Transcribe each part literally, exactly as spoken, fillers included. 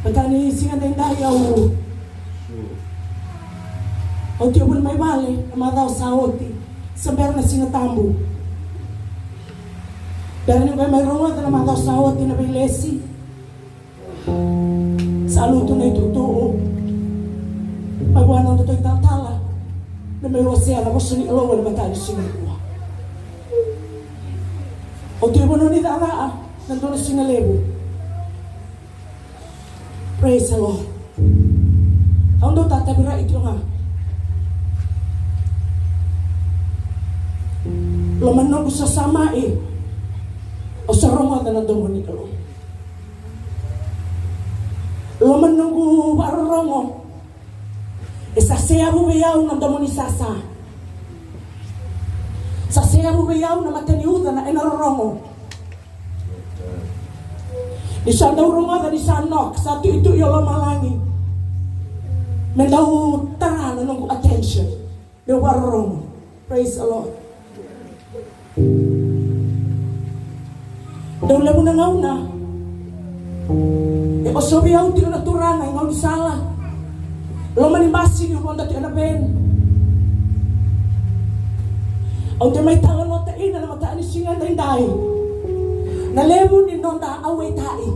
Mataka ni siga daidai au, au tiko voli mai vale na macawa sa oti, se bera na Siga Tabu. Bera ni qai mai rogoca na macawa sa oti na veilesi. Sa lutu na itukutuku mai vua na nodatou italatala me mai wasea na vosa ni Kalou ena mataka ni siga nikua. Au tiko i vanua ni cakacaka na dua na siga levu. Praise the Lord. Au dau tatavirai tiko ga. Loma ni noqu sasamai, au sa rogoca na domo ni Kalou. Loma ni noqu vakarorogo, e sa seavu vei au na domo ni sasa. Sa seavu vei au na mata ni uca na ena rorogo. Ni sa dau rogoca ni sa knock, sa tuitui o lomalagi me dau tara na noqu attention. Meu vakarorogo. Praise the Lord. Dau levu na gauna e osovi au tiko na Turaga e gaunisala. Loma ni basi niu vodo tiko ena van. Au de mai talanoataka na mataka ni siga daidai na levu ni noda auwaitai.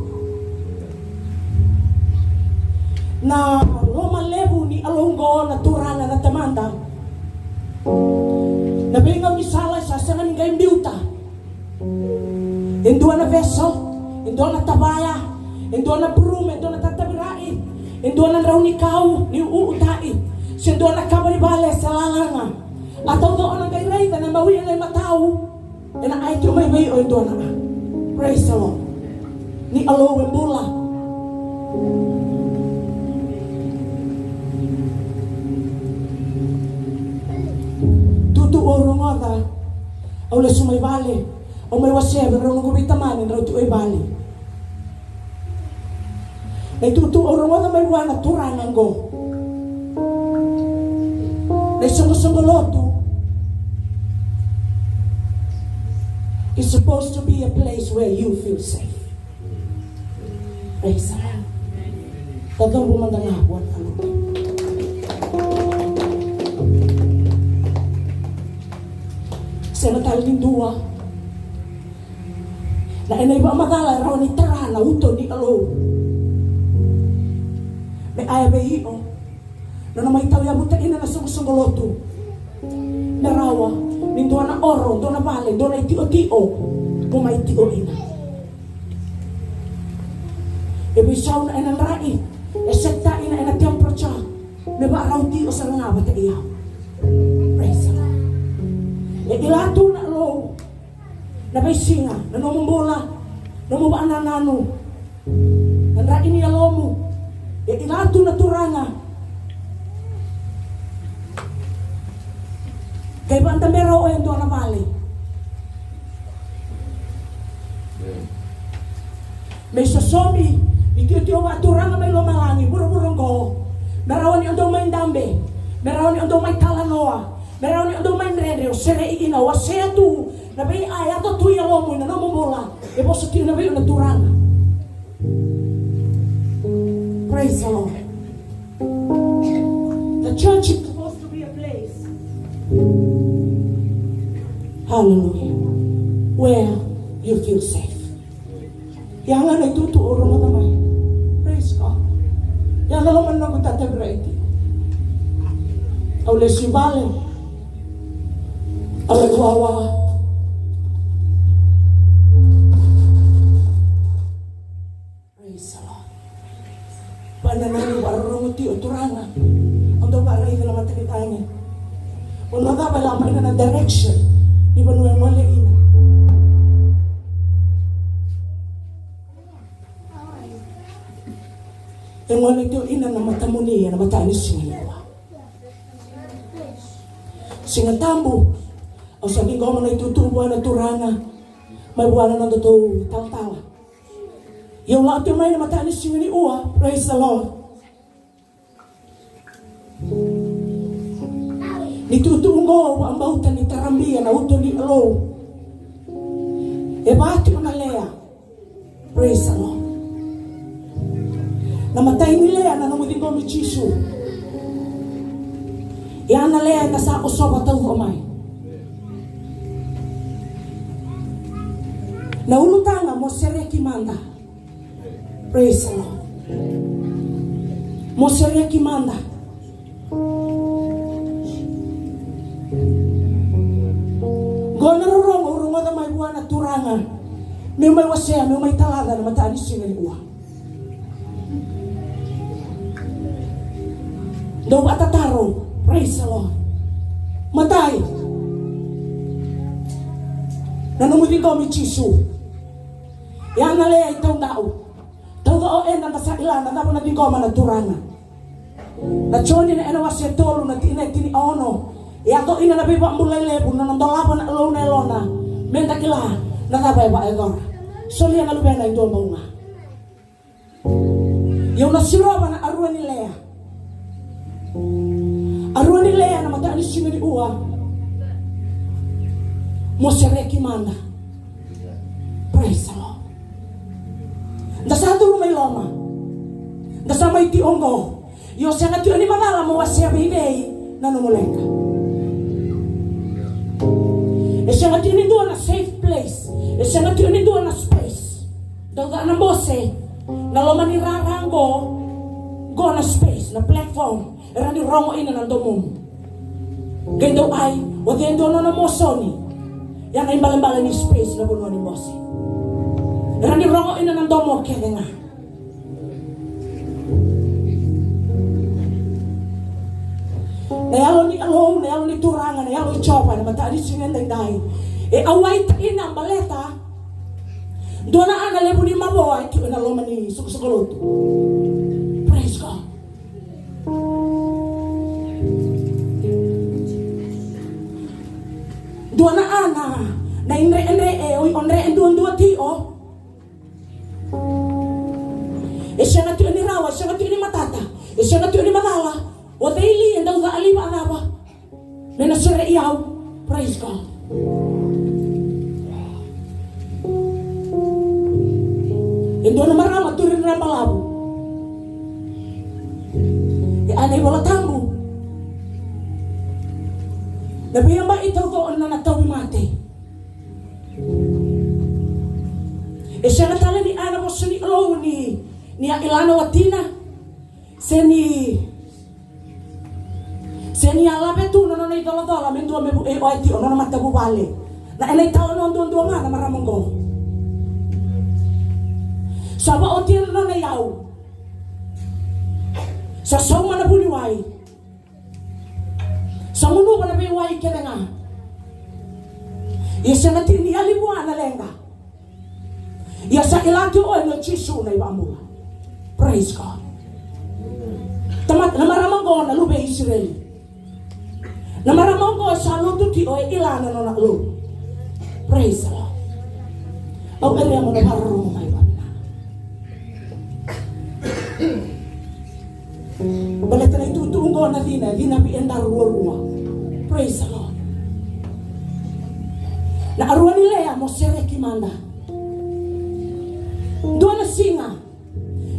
Na loma levu ni Kalou oqo na Turaga na Tamada. Na veigaunisala e sa sega ni qai biuta e dua na vessel, e dua na tavaya, e dua na broom, e dua na tatavirai, e dua na drau ni kau ni utai, se dua na kava ni vale se lalaga. A tauca o na qai raica na mawi ena imatau. Ena ai tiko mai vei o e dua na. Praise the Lord. Ni Kalou e bula. Tutu au rogoca. Au lesu mai vale. Au mai wasea vei rau noqu veitamani drau tu e vale. Na itutu au rogoca mai vua na Turaga oqo. Na isoqosoqo lotu is supposed to be a place where you feel safe. Praise the Lord. Tacobu mada ga vua na Kalou. Sega tale ni dua na ena ivakamacala e rawa ni tara na uto ni Kalou. Me aya vei iko na nona mai tauyavutaina na soqosoqo lotu. Me rawa ni dua na oro, dua na vale, dua na itiotio mo mai tio ina. E veisau na ena drai e set ina ena temperature me vakarau tio sara ga vata i au. Praise the Lord. E kila tu na Kalou na veisiga, na nomu bula, nomu vakanananu, na drai ni yalomu. E kila tu na Turaga. Qai vakadabera o e dua na vale me isosomi ni tiotio vakaturaga mai lomalagi, vuravura oqo. Me rawa ni o dau mai dabe, me rawa ni o dau mai talanoa, me rawa ni o dau mai dredre, o serei ina, o wasea tu na vei a yaco tu i yalomu ena nomu bula. E vosa tiko na vei o na Turaga. Praise the Lord. The church is supposed to be a place, hallelujah, where you feel safe. Ia ga na itutu au rogoca mai. Praise God. Ia na loma ni noqu tatavirai tiko. Au lesu i vale. Au lesu wawa. Praise the Lord. Vanananu, vakarorogo tiko, Turaga. O dau vakaraica na mata ni cagi. O na cava e la mai na direction ni vanua e gole ina. E gole tiko ina na matamuni ena mataka ni siga nikua. Siga Tabu, au sa ciqoma na itutu vua na Turaga mai vua na nodatou talatala. Ia au lako tiko mai na mataka ni siga nikua. Praise the Lord. Ni tutu oqo au vakabauta ni tarabia na uto ni Kalou. E va tiko na lea. Praise the Lord. Na imatai ni lea na nomu ciqomi Jisu. Ia na lea eda sa osova taucoko mai. Na ulutaga mo sereki mada. Praise the Lord. Mo sereki mada. Qo na rorogo au rogoca mai vua na Turaga. Meu mai wasea, meu mai talaca na mataka ni siga nikua. Dou vakatataro. Praise the Lord. Matai. Na nomu ciqomi Jisu. Ia na lea i taudau. Taucoko eda da sa kila na cava na ciqoma na Turaga. Na Joni na ena wase tolu na tikina e tinikaono. E yaco ina na veivakabulai levu na nona dolava na Kalou na yalona. Meda kila na cava e vakayacora. Solia na luvena e dua bau ga. Ia au na sirova na karua ni lea. Karua ni lea na mataka ni siga nikua. Mo sereki mada. Praise the Lord. Da sa curu mai loma. Da sa mai tiko oqo. Ia o sega tiko ni macala mo wasea vei cei na nomu leqa. E sega tiko ni dua na safe place. E sega tiko ni dua na space. Dau ca na bose na loma ni rara qo. Qo na space, na platform. Era ni rogo ina na domomu. Qai dau ai, o cei dua nona mosoni. Ia na ibalebale ni space na vanua ni mose. Era ni rogo ina na domo kece ga. Na yalo ni Kalou, na yalo ni Turaga, na yalo i Jiova, na mataka ni siga edaidai. E auaitaki na baleta. Dua na ana levu ni mavoa e tiko ena loma ni soqosoqo lotu. Praise God. Dua na ana, na idredre e, o idredre duadua tiko. E sega tiko ni rawa, e sega tiko ni matata, e sega tiko ni macala. O cei li e dau caka li vakacava me na sere i au. Praise God. E dua na marama turi na balavu. E a na iVola Tabu. Na veiyabai taucoko na nona tauvimate. E sega tale ni a na vosa ni Kalou ni, ni a kila na watina. Se ni, se ni a lave tu na nona icolacola me dua me vu e oe tiko na nona matavuvale. Na ena italanoa duadua ga na marama oqo. Sa vakaotia na nona iyau. Sa sauma na vuniwai. Sa gunuva na veiwai kece ga. Ia sega tiko ni yali vua na leqa. Ia sa kila tiko o koya ni o Jisu na iVakabula. Praise God. Tamata, na marama oqo na luve i Isireli. Na marama oqo sa lotu tiko, e kila na nona Kalou. Praise the Lord. Au kerea mo na vakarorogo mai vakavinaka. Baleta na itukutuku oqo na cina, cina vei keda ruarua. Praise the Lord. Na karua ni lea mo sereki mada. Dua na siga,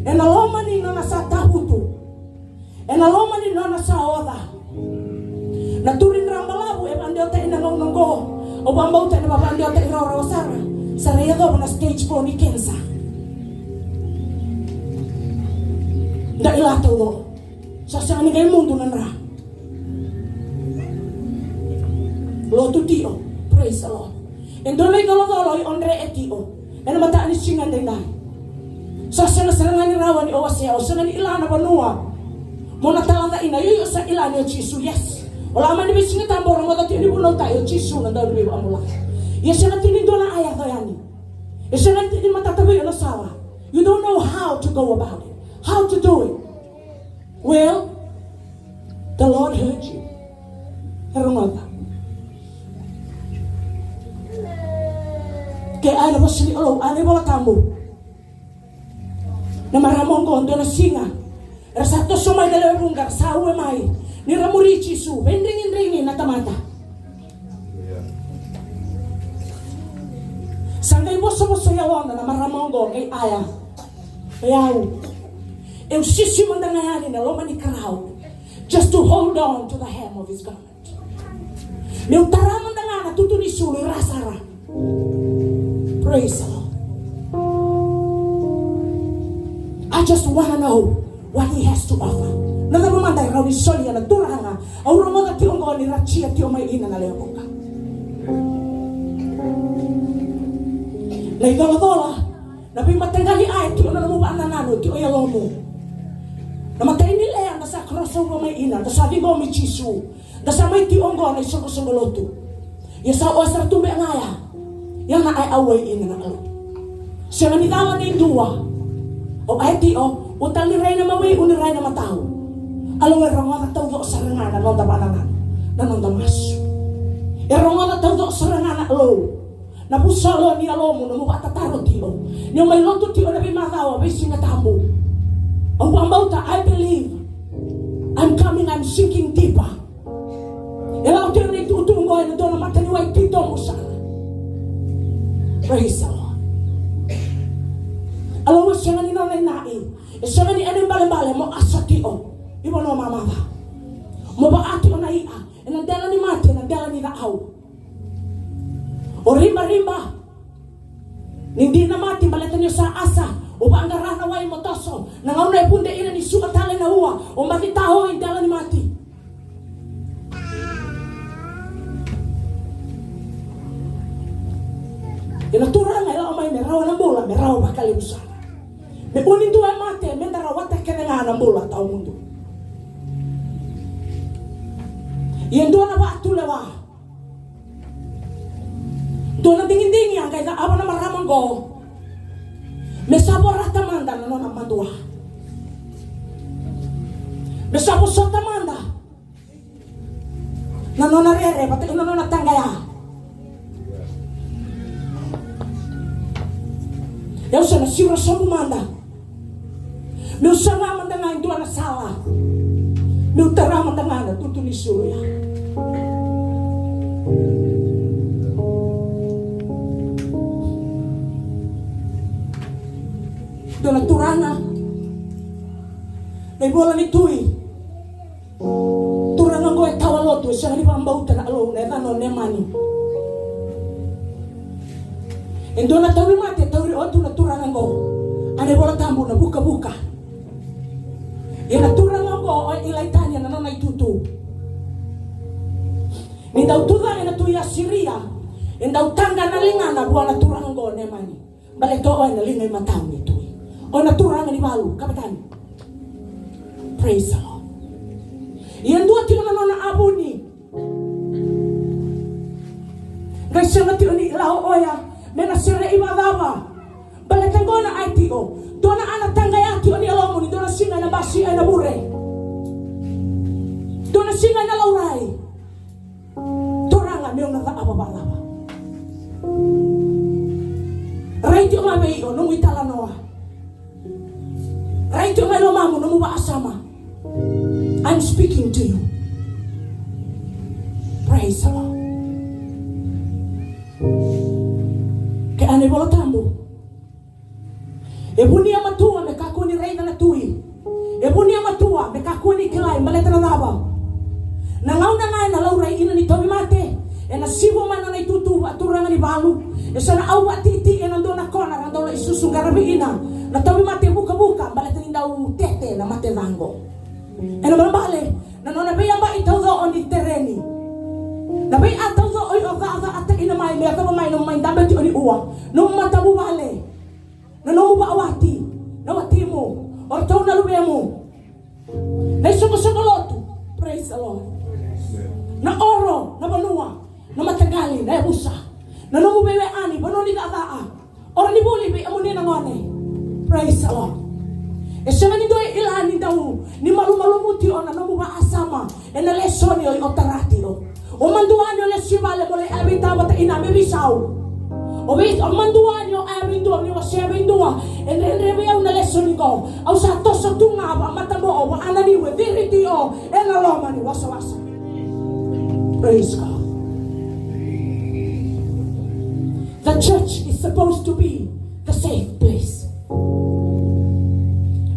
ena loma ni nona sa tavutu, ena loma ni nona sa oca. Na turi ni dra balavu e vakadewataki na gauna oqo. Au vakabauta ena vakadewataki rawarawa sara. Sa ra yacova na stage four ni cancer. Da kila taucoko. Sa sega ni qai mudu na dra. Lotu tiko. Praise the Lord. E dua na icolacola o idredre tiko ena mataka ni siga edaidai. Sa sega sara ga ni rawa ni o wasea, o sega ni kila na vanua mo na talaca kina. Io, io, sa kila ni o Jisu, yes. O lako mai na veisiga Tabu, o rogoca tiko ni vunautaki o Jisu na Dauniveibula. Ia sega tiko ni dua na ka e yaco yani. E sega tiko ni matata vei iko na sala. You don't know how to go about it, how to do it. Well, the Lord heard you. E rogoca. Ke a na vosa ni Kalou, a na iVola Tabu. Na marama oqo dua na siga era sa toso mai na lewe vuqa, era sa ue mai ni ra muri Jisu. Veidrigidrigi na tamata. Sa qai vosavosa yalona na marama oqo qai aya. E au. Eu sisi mada ga yani na loma ni karau. Just to hold on to the hem of his garment. Meu tara mada ga na tutu ni sulu i ra sara. Praise the Lord. I just wanna know what he has to offer. Na cava mada e rawa ni solia na Turaga. Au rogoca tiko oqo ni ra jia tiko mai ina na lewe vuqa. Na icolacola, na veimataqali aya tiko na nomu vakanananu tiko e yalomu. Na matai ni lea da sa cross over mai ina, da sa ciqomi Jisu. Da sa mai tiko oqo na isoqosoqo lotu. Ia sa oya sara tu beka ga ya. Ia na ai auai ina na Kalou. Sega ni cala ni dua. O ai tiko, o tali rai na mawei, o ni rai na matau. Kalou e rogoca taucoko sara ga na noda vakanananu, na noda masu. E rogoca taucoko sara ga na Kalou. Na vusolo ni yalomu, nomu vakatataro tiko. Ni o mai lotu tiko na veimacawa, veisiga tabu. Au vakabauta, I believe. I'm coming, I'm sinking deeper. E lako tiko na itukutuku oqo ena dua na mataniwai titobu sara. Praise the Lord. Kalou e sega ni nona inaki. E sega ni ena ibalebale mo asa tiko. Ivo no mamaca. Mo vaka tiko na i'a. Ena dela ni mate, ena dela ni cakau. O ribariba. Ni dina mati baleta ni o sa asa, o vaqara na wai mo toso, na gauna e vude ina ni suka tale na ua, o baci tao i dela ni mati. Ia na Turaga e lako mai me rawa na bula, me rawa vakalevu sara. Me ua ni dua e mate, me da rawata kece ga na bula tawamudu. Ia dua na vakatulewa. Dua na digidigi a qai cakava na marama oqo. Me sa vorata mada na nona madua. Me sa vosota mada na nona rere vata kei na nona taqaya. Ia au sa na siro sobu mada. Meu saga mada ga e dua na sala. Meu tara mada ga na tutu ni sulu ya. Dua na turaga. Na ivola ni Tui. Turaga oqo e tawa lotu, e sega ni vakabauta na Kalou, na yacana o Nemani. E dua na tauvimate e tauri o tu na turaga oqo. A na iVola Tabu na Vukavuka. Ia na turaga oqo o Ilaitania na nona itutu. Ni dau tucake na tui Asiria, e dau taqa na ligana vua na turaga oqo o Nemani. Baleta o koya na liga imatau ni tui. O koya na turaga ni valu, kavetani. Praise the Lord. Ia dua tiko na nona a vuni. Qai sega tiko ni kila o koya me na serei vakacava. Baleta qo na ai tiko. Dua na a na taqaya tiko ni yalomu ni dua na siga ena basi ena vure. Dua na siga ena laurai. Turaga, meu na cakava vakacava? Rai tiko ga vei iko nomu italanoa. Rai tiko ga i lomamu nomu vakasama. I'm speaking to you. Praise the Lord. Ke a na iVola Tabu. E vunia matua me kakua ni raica na tui. E vunia matua me kakua ni kilai, baleta na cava? Na gauna ga ena laurai ina ni tauvimate, ena sivo mai na nona itutu vakaturaga ni valu. E sa na au vakatiti ena dua na kona ra dau lai susu qaravi ina na tauvimate vukavuka, baleta ni dau tete na mate caqo. Ena balebale na nona veiyabai taucoko ni tereni. Na veiya taucoko o iko cacaata ina mai me yacova mai nomu mai dabe tiko ni ua, nomu matavuvale. Na nomu vakawati, na watimu, o ratou na luvemu. Na isoqosoqo lotu, praise the Lord. Na oro, na vanua, na mataqali, na yavusa. Na nomu veiwekani, vanua ni cakacaka. Oro ni vuli vei emuni na gone. Praise the Lord. E sega ni dua e kila ni dau, ni malumalumu tiko na nomu vakasama. Ena lesoni o iko tara tiko. O madua ni o lesu i vale mo lai kaya vei tavata ina me veisau. O vei, o madua ni o kaya vei dua, ni o wasea vei dua. E dredre vei au na lesoni qo. Au sa toso tu ga vakamatabo o vakananiu e ciri tiko ena loma ni wasawasa. Praise God. The church is supposed to be the safe place.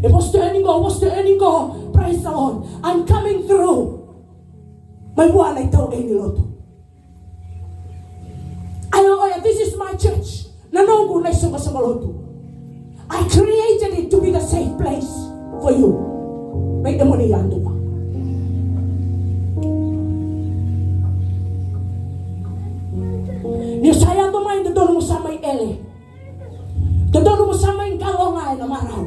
E vosa tu yani qo, vosa tu yani qo, praise the Lord. I'm coming through. Mai vua na itau e ni lotu. Ai o oya, this is my church. Na noqu na isoqosoqo lotu. I created it to be the safe place for you. Mai e moni yadua. Ni sa yadua mai, dodonu mo sa mai ele. Dodonu mo sa mai qalo ga ena marau.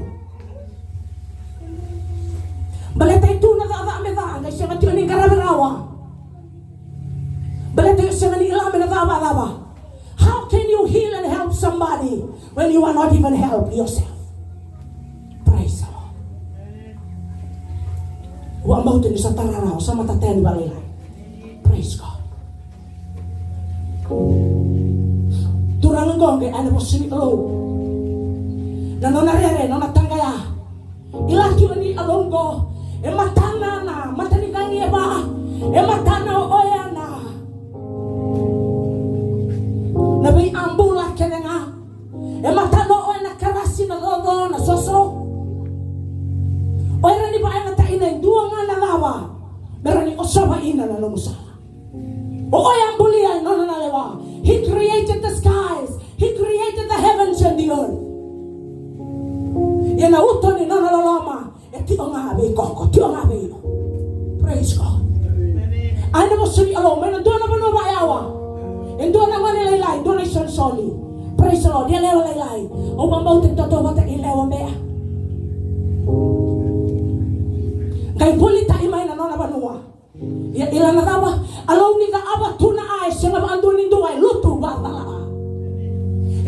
Baleta e tu na cakacaka me ca, qai sega tiko ni qaravi rawa. Baleta e sega ni kila me na cava, cava. How can you heal and help somebody when you are not even help yourself? Praise the Lord. Au vakabauta ni sa tara rawa, sa matata yani vakalailai. Praise God. Turaga qo qai a na vosa ni Kalou. Na nona rere, na nona taqaya. Kila tiko ni Kalou qo. E matana na matanicagi e va. E matana o oya na, na veibula kece ga. E matana o oya na karasi, na coco, na soso. O ira ni vakayagataka e dua ga na cava me ra ni kosova ina na nomu sala. O oya bulia e nona na lewa. He created the skies. He created the heavens and the earth. Ia na uto ni nona loloma e tiko ga vei koko, tiko ga vei iko. Praise God. A na vosa ni Kalou mai na dua na vanua vakayawa. E dua na gone lailai, dua na isolisoli. Praise the Lord. Ia lewa lailai. Au vakabauta ni tautauvata i lewa bea. Qai volitaki mai na nona vanua. Ia kila na cava, Kalou ni cakava tu na ka e sega vakadua ni dua e lutu vakacala.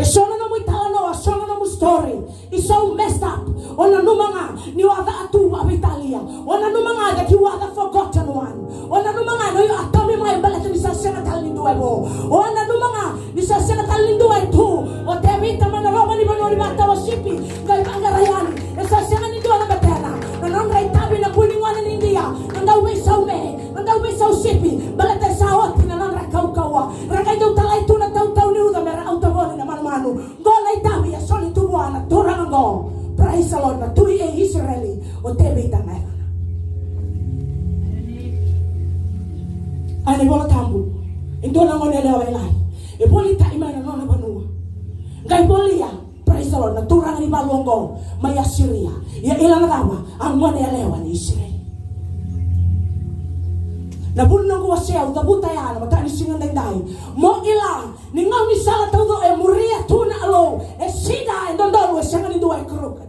E so na nomu italanoa, so na nomu story is so messed up. O nanuma ga ni o a caka tu vakaveitalia. O nanuma ga that you are the forgotten one. O nanuma ga ni o a tami mai baleta ni sa sega tale ni dua e vo. O nanuma ga ni sa sega tale ni dua e tu. O Tevita mai na loma ni vanua ni vakatawa sipi, qai vaqara yani. E sa sega ni dua na betena. Na nodra itavi na bui ni gone ni Idia, na dauveisau me, na dauveisau sipi, baleta e sa oti na nodra kaukauwa. Ra qai dau talai tu na tautau ni uca me ra auta voli na manumanu. Qo na itavi e soli tu vua na turaga qo. Praise the Lord, na tui e Isireli, o Tevita na yacana. A na iVola Tabu, e dua na gone yalewa lailai. E volitaki mai na nona vanua. Qai volia, praise the Lord, na turaga ni valu oqo mai Asiria. Ia kila na cava, a gone yalewa ni Isireli. Na vuni noqu wasea au cavuta ya na mataka ni siga daidai. Mo kila ni gaunisala taucoko e muria tu na Kalou, e sega e dodonu, e sega ni dua e crooked.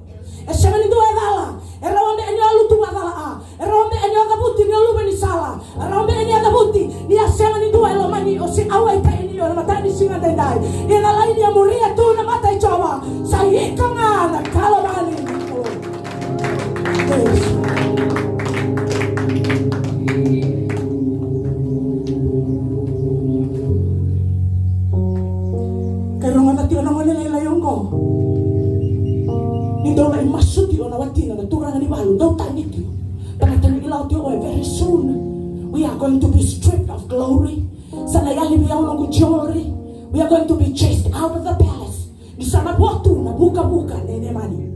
E sega ni dua e cala. E rawa beka ni o a lutu vakacala. E rawa beka ni o cavuti ni o luve ni sala. E rawa beka ni o cavuti ni a sega ni dua e lomani o se au ai taini o na mataka ni siga daidai. Ia na laini e muria tu na mata i Jiova, sa iko ga na ka lomani. Qai rogoca tiko na gone lailai oqo. Ni dau lai masu tiko na watina, na turaga ni valu, dau tagi tiko. Baleta ni kila tiko o koya, very soon we are going to be stripped of glory. Sa na yali vei au noqu jewelry. We are going to be chased out of the palace. Ni sa na vo tu na vukavuka nei Nemani.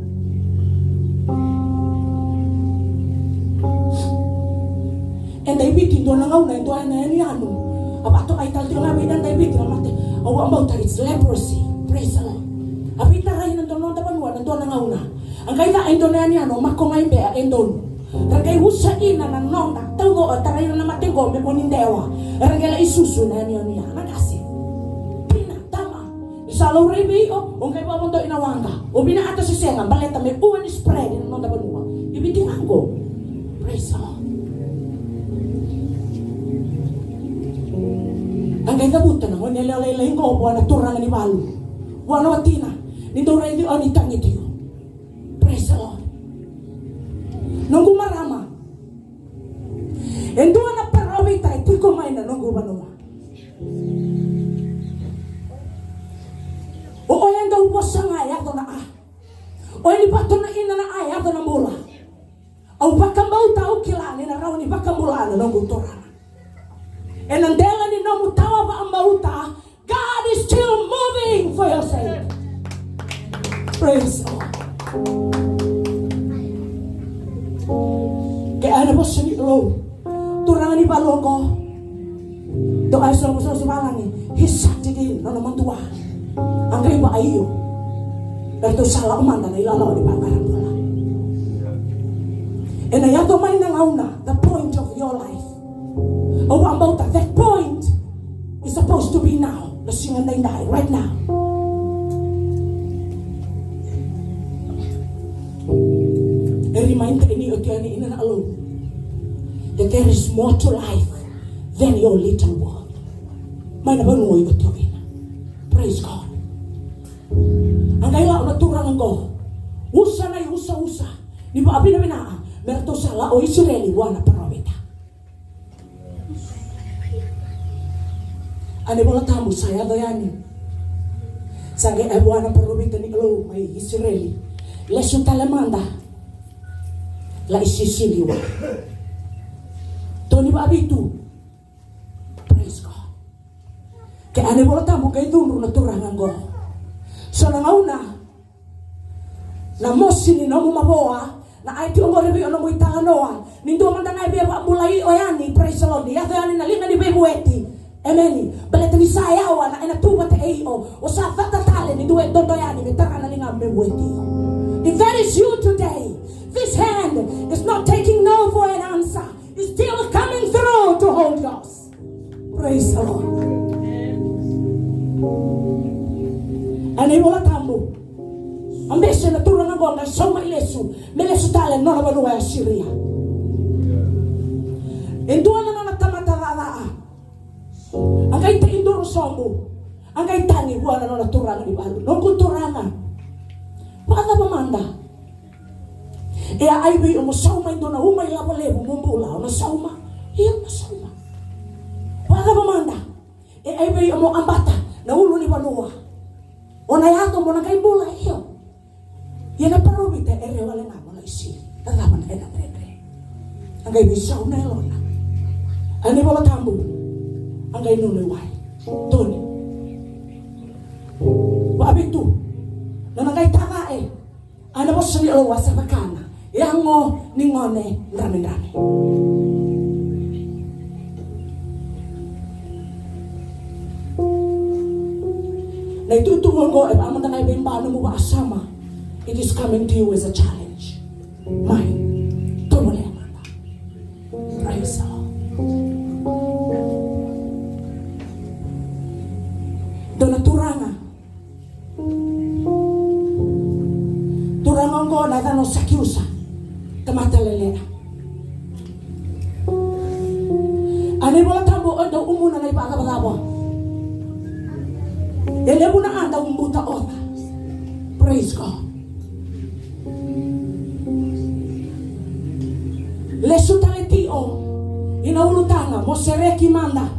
E Daiviti, dua na gauna, e dua na yanuyanu. A vakatokai tale tiko ga vei Daiviti na mate. Au vakabauta it's leprosy. Praise the Lord. A veitarai na dua na noda vanua na dua na gauna. A qai caka e dua na yanuyanu, o Makogaibea e donu. Ra qai usa kina na noda taucoko, tarai ira na mate qo me oni dewa. Ra qai lai susu na yanuyanu ya. Na qase. Pina, tama. Ni sa laurai vei iko, o qai vakavodoki na waqa. O vinakata se sega, baleta me ua ni spread ina noda vanua. I Viti ga qo. Praise the Lord. A qai cavuta na gone yalewa lailai qo vua na turaga ni valu. Vua na watina, ni dau raici au ni tagi tiko. Praise the Lord. Noqu marama. E dua na parofita e tiko mai na noqu vanua. O koya e dau vosa ga e yaco na ka. O koya ni vakatonaina na ka e yaco na bula. Au vakabauta, au kila ni na rawa ni vakabula na noqu turaga. Ena dela ni nomu tawa vakabauta, God is still moving for your sake. Praise God. Ke ena vosa ni Kalou. Turaga ni valoqo. Toka eso na vosa vavalagi. He sucked it in, nona madua. A qai vakaio. Eratou sa lako mada na ilala ni vakamarau. Ena yaco mai na gauna, the point of your life. Au vakabauta that point is supposed to be now. Na siga daidai, right now. E remind-taki ni oti yani ina na Kalou that there is more to life than your little world. Mai na vanua o oti ina. Praise God. A qai lako na turaga qo. Usa na iusausa ni vakavinavinaka me ratou sa lako o Isireli vua na parofita. A na iVola Tabu sa yaco yani. Sa qai kaya vua na parofita ni Kalou mai Isireli, lesu tale mada, lai sisili vua. Toni vakavitu. Praise God. Ke a na iVola Tabu qai cudru na turaga qo. So na gauna na mosi ni nomu mavoa, na ai tiko qori vei o nomu italanoa ni dua mada ga e via vakabulai iko yani, praise the Lord, ni yaco yani na liga ni veivueti. Emeni. Baleta ni sa yawa na ena tu vata kei iko, o sa cata tale ni dua e dodo yani me tara na liga me vueti iko. If that is you today, this hand is not taking no for an answer. Is still coming through to hold yours. Praise the Lord. A na iVola Tabu a bese na turaga qo qai sauma i lesu, me lesu tale nona vanua e Asiria. E dua na nona tamata caca. A qai tekiduru sobu. A qai tagi vua na nona turaga ni valu. Noqu turaga. Vakacava mada? E a ai vei iko mo sauma e dua na uma ilavo levu mo bula, o na sauma? Io, o na sauma. Vakacava mada? E ai vei iko mo abata na ulu ni vanua, o na yaco mo na qai bula? Io. Ia na parofita e re wale ga mo na isi. Cacava na ena dredre? A qai veisau na yalona. A na iVola Tabu a qai nunu i wai. Toni. Vakavitu. Na nona qai taca e A na vosa ni Kalou a sa cakana. Yago ni gone dramidrami. Na itukutuku oqo e vaka mada ga e veiba nomu vakasama. It is coming to you as a challenge. Mai, tovolea mada. Praise the Lord. Dua na turaga. Turaga oqo na yacana o Sakiusa, tamata lelea. A na iVola Tabu o dau umuna na ivakacavacava. E levu na a dau butaoca. Praise God. Lesu tale tiko i na ulutaga mo sereki mada.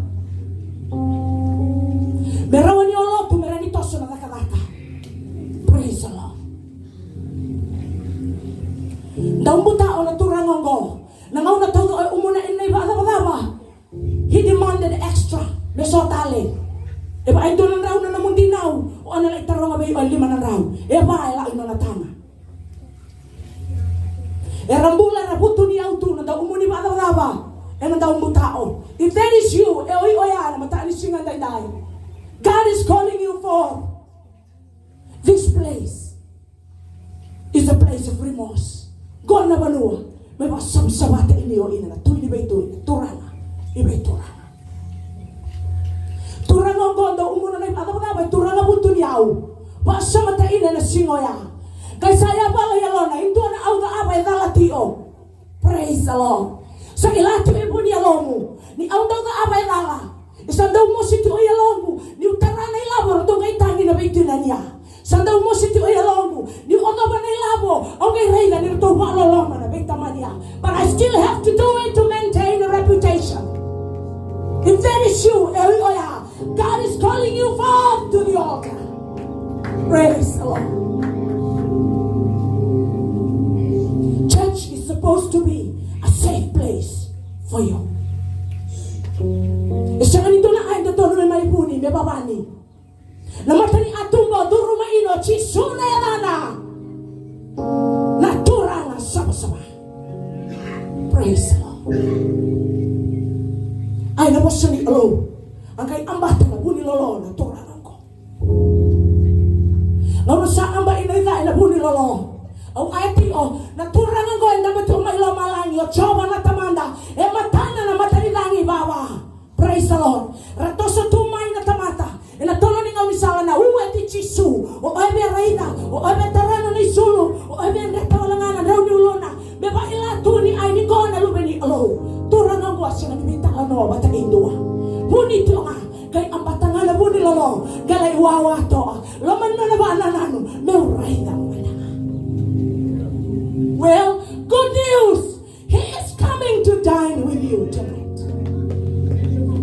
Me rawa ni o lotu me rawa ni toso na cakacaka. Praise the Lord. Dau butaoca na turaga oqo. Na gauna taucoko e umuna ina ivakacavacava. He demanded extra. Me so tale. E va e dua na drau na nomu dinau, o na lai taroga vei iko e lima na drau. E va e lako i nona tama. Era bula, era vutuniyau tu na dau umuni vakacavacava. Ena dau butaoca. If that is you, e o iko ya na mataka ni siga daidai. God is calling you for this place. Is a place of remorse. Qo na vanua me vakasavasavataki iko kina na Tui ni veitui, na Turaga ni veituraga. Turaga oqo dau umuna na ivakacavacava, e turaga vutuniyau. Vakasamataka ena siga oya. Qai sa yavala i yalona e dua na aucava e cala tiko. Praise the Lord. Sa kila tiko e vu ni yalomu ni au dau cava e cala. E sa dau mosi tiko i yaloqu niu tara na ilavo eratou qai tagi na veitinani ya. Sa dau mosi tiko i yaloqu niu cava na ilavo au qai raica ni ratou vakaloloma na veitamani ya. But I still have to do it to maintain a reputation. If that is you, e o iko ya. God is calling you forth to the altar. Praise the Lord. Church is supposed to be a safe place for you. E sega ni dua na ka e dodonu me mai vuni, me vavani. Na mata ni atuba Praise the Lord. Ai na vosa ni Kalou. A qai abata na vu ni lolo na turaga oqo. Gauna sa aba i na ica ena vu ni lolo, au a e tiko na turaga oqo e dabe tu mai lomalagi, o Jiova na Tamada, e matana na matanicagi vava. Praise the Lord. Ra toso tu mai na tamata ena tolo ni gaunisala na ueti Jisu. O oe via raica, o oe via tara na nona isulu, o oe via dreta wale ga na drau ni uluna. Me vakaila tu ni ai ni qo na Luve ni Kalou. Turaga oqo a sega ni veitalanoa vata kei dua. Vu ni tio ga, qai abata ga na vu ni lolo, qai lai wawa toka. Loma ni nona vakanananu, meu raica mada ga. Well, good news. He is coming to dine with you tonight.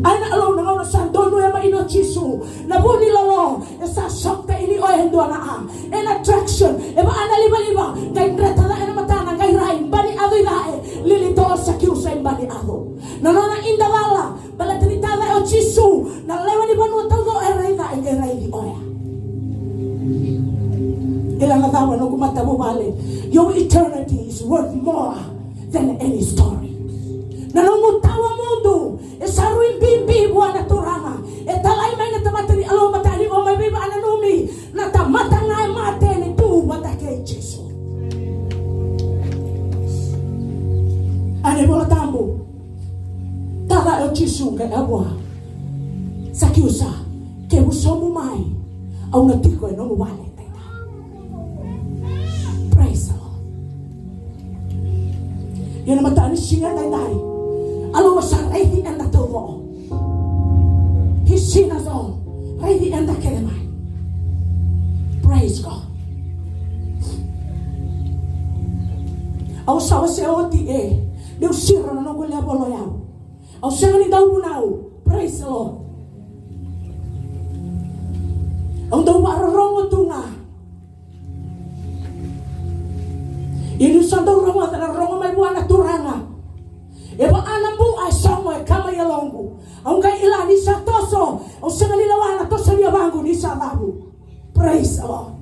Ai na Kalou, na gauna sa donuya mai o Jisu na vu ni lolo, e sa sota i ni o e dua na a, ena attraction, e vaka na livaliva, qai dreta ca ena matana, qai rai bani a dui ca e lili to o Sakiusa i bani a dui. Na nona idavala, baleta ni taca o Jisu na lewe ni vanua tauco e raica, e qai raici oya. E la na cava noqu matavuvale. Your eternity is worth more than any story. Na nomu tawa mudu e sa rui bibi vua na Turaga. E talai mai na tamata ni Kalou matani o mai veivakananumi na tamata ga e mate ni tu vata kei Jisu. A na iVola Tabu. Taca o Jisu qai a vua. Sakiusa, kevu sobu mai, au na tiko e nomu vale. Praise the Lord. Ia na mataka ni siga daidai, Kalou sa raici eda taucoko. He seen us all. Raici eda kece mai. Praise God. Au sa wasea oti e, meu siro na noqu level o yau. Au sega ni dau vunau. Praise the Lord. Au dau vakarorogo tu ga. Ia niu sa dau rogoca na rorogo mai vua na Turaga. E vaka na bua e sogo e kama i yaloqu. Au qai kila ni sa toso. Au sega ni lewa na toso ni yavaqu ni sa cavu. Praise the Lord.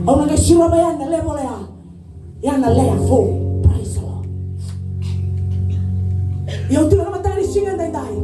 Au na qai sirova yani na level ya. Ia na level four. Praise the Lord. Ia au tiko na mataka ni siga daidai.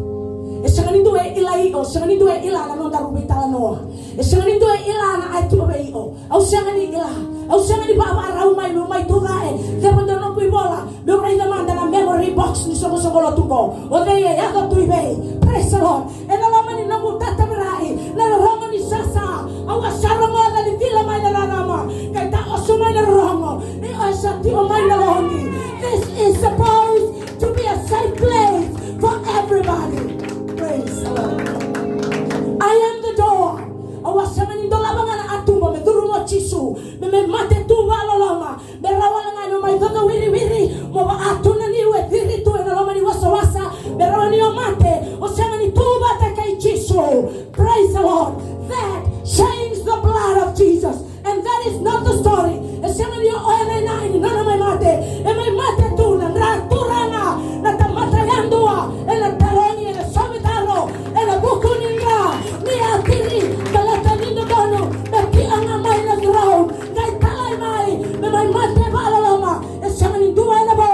E sega ni dua e kila iko, sega ni dua e kila na nodaru veitalanoa. E sega ni dua e kila na a e tiko vei iko. Au sega ni kila. Au sega ni vakavakarau mai meu mai tucake. Cava dua noqu ivola. Meu raica mada na memory box ni soqosoqo lotu qo. O cei e yaco tu i vei. Praise the Lord. Ena loma ni noqu tatavirai na rorogo ni sasa. Au a sa rogoca ni cila mai na rarama. Qai taoso mai na rorogo. Ni o sa tiko mai na loqi. This is supposed to be a safe place for everybody. Praise the Lord. I am the door. Au a sega ni dolava ga na katuba me curuma o Jisu. Me mai mate tu vakaloloma. Me rawa wale ga ni o mai coco wiriwiri, mo vaka tu na niu e ciri tu ena loma ni wasawasa. Me rawa ni o mate, o sega ni tu vata kei Jisu. Praise the Lord. That changed the blood of Jesus. And that is not the story. E sega ni o oya na inaki ni nona mai mate. E mai mate tu na dra turaga, na tamata yadua, ena tarogi, ena sovi taro, ena vuku ni dra, ni a ciri, baleta ni dodonu, na tiaga mai na throne. Qai talai mai, me mai mate vakaloloma, e sega ni dua ena vo,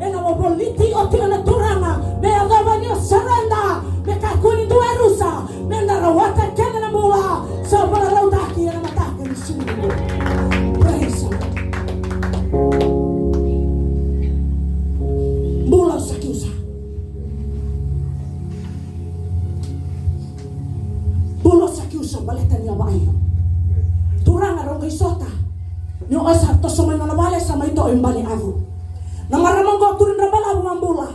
ena vo voliti oti o na Turaga, me yacova ni o surrender, me kakua ni dua e rusa, me da rawata kece na bula, sa vakarautaki ena mataka ni siga nikua. Praise the Lord. Bula o Sakiusa. Bula o Sakiusa baleta ni a vakaio. Turaga rau qai sota. Ni o sa toso mai nona vale sa mai to'o i bale avu. Na marama oqo turi dra balavu a bula.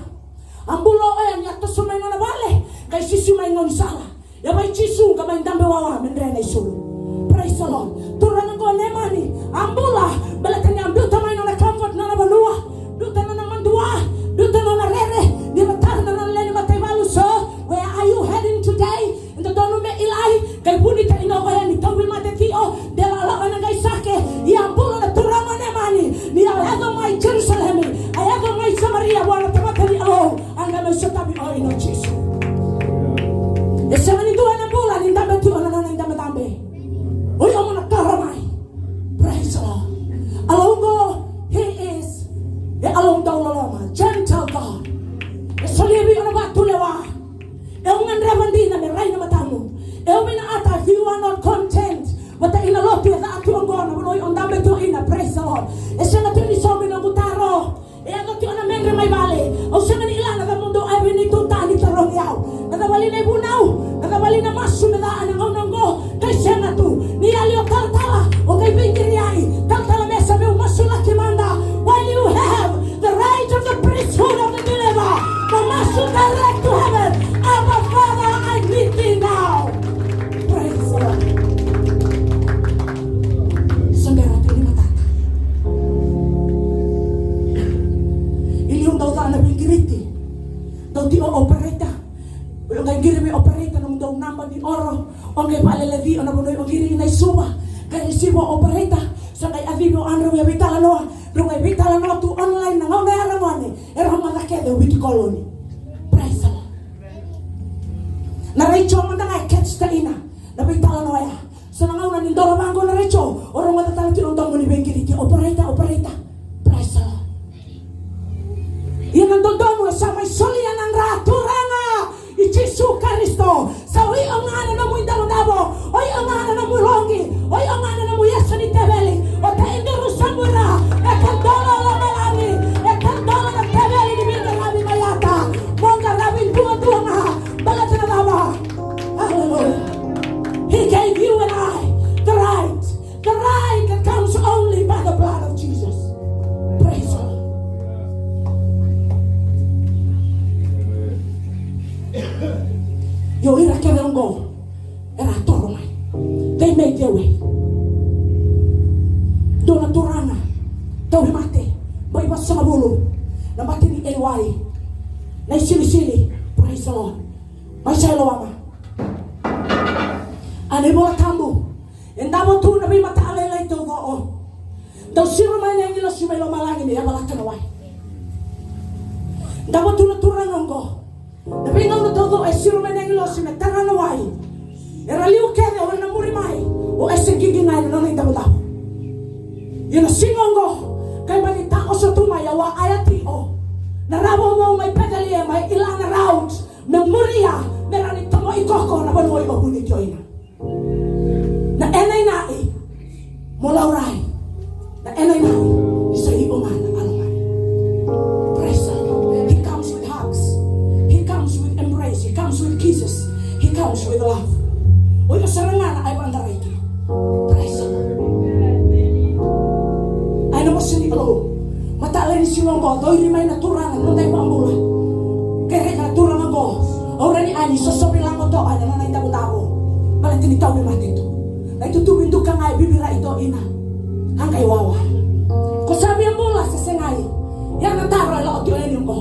A bula o oya ni a toso mai nona vale. Qai sisi mai gaunisala. Ia mai Jisu ka mai dabe wawa me dre na isulu. Praise the Lord. Turaga oqo Nemani. A bula. Baleta ni a biuta mai nona comfort nona vanua. Biuta nona madua. Biuta nona rere. Ni matara na nona lewe ni mataivalu so. Where are you heading today? E dodonu me kilai, qai vunitaki na oya ni tauvimate tiko, de la'o ena qai sake, ia bula na turaga o Nemani, ni a yaco mai Jerusalemi, a yaco mai Samaria vua na tamata ni Kalou, a qai mai sotavi o ina o Jisu. E sega ni dua ena bula ni dabe tiko na nona idabedabe. Ena lotu e ca tu oqo na vanua o dabe tu ina, praise the Lord. E sega tu ni saumi noqu taro. E yaco tiko na medre mai vale. Au sega ni kila na cava mo dou a vei neitou ta ni tarogi au. Na cava li na ivunau? Na cava li na masu me ca ena gauna oqo? Qai sega tu. Ni yali o talatala, o qai veiqiri ai. Talatala Mesa, meu masulaki mada. While you have the right of the priesthood of the believer, the masu direct to heaven. Abba, Father, I need thee now. Praise the Lord. Sa bera tu ni matata. Ili u dau ca na veiqiriti. Dau tiko o operator. O qai qiri vei operator na nomudou naba ni oro. O qai vakaleleci o na vanua o qiri ina i Suva. Qai receive o operator. Sa qai yacivi o Andrew me veitalanoa. Drau qai veitalanoa tu online na gauna ya ragone. E rau maca kece o Viti Koloni. Praise the Lord. Na raijo mada ga e catch ta ina na veitalanoa ya. So na gauna ni dola vaqo na raijo, o rogoca tale tiko na domo ni veiqiriti, operator, operator. Praise the Lord. Ia na dodonu e sa mai solia na dra, Turaga i Jisu Karisito. Sa oi o ga na nomu idavodavo, oi o ga na nomu loqi, oi o ga na nomu yasa ni teveli. O ta iduru sa bura, e ka dola lomalagi, e ka dola na teveli ni veiqaravi mai ata. Mo qaravi duadua ga, baleta na cava? Hallelujah. He gave you and I the right, the right that comes only by the blood of Jesus. Praise the Lord. Io ira kece oqo era toro mai. They made their way. Dua na turaga tauvimate, bai vasagavulu, na bati ni A Y, na isilisili. Praise the Lord. Mai sa iloa ma. A na iVola Tabu e davo tu na veimatalailai taucoko. Dau siro mai na agilosi mai lomalagi me yavalata na wai. Davo tu na turaga oqo. Na veigauna taucoko e siro mai na agilosi me tara na wai. Era liu kece o ira na muri mai. O e se qiqi ga ena nona idavodavo. Ia na siga oqo, kai mani takoso tu mai a wa aya tio. Na ravo mo mai Petaliema e ila na route. Me muria, me rawa ni tomo i koko na vanua o vuni tio ina. Na ena inai mo laurai. Na ena inai ni sa i o ga na alo mai. Praise the Lord. He comes with hugs. He comes with embrace. He comes with kisses. He comes with love. O iko sara ga na ai vaqarai. Praise the Lord. Ai na vosa ni Kalou. Matale ni siga oqo, cowiri mai na turaga, noda ivakabula. Kereka na turaga oqo. Au rani ani sosovi lago toka ena nona idavodavo. Baleta ni tauvimate tu. Na itutu viduka ga e vivirai toka ina. A qai wawa. Ko sa via bula se segai. Ia na taro e lako tiko yani oqo.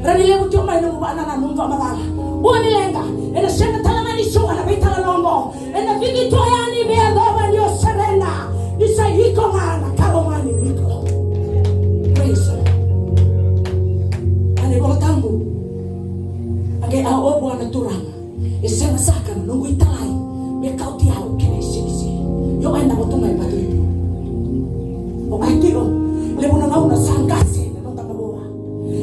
Rani levu tiko mai nomu vakanananu, nomu vakamacala. Ua ni leqa, ena sega tale ga ni suka na veitalanoa oqo. Ena viki tu yani me yacova ni o serena. Ni sa iko ga na karomani ni Kalou. Praise the Lord. A na iVola Tabu. A qai a o vua na turaga. E sega saka na noqu italai me kauti au ki na isilisili. Io, ai na votu mai vatu ipu. O ai tiko, levu na gauna sa qase na noda mavoa.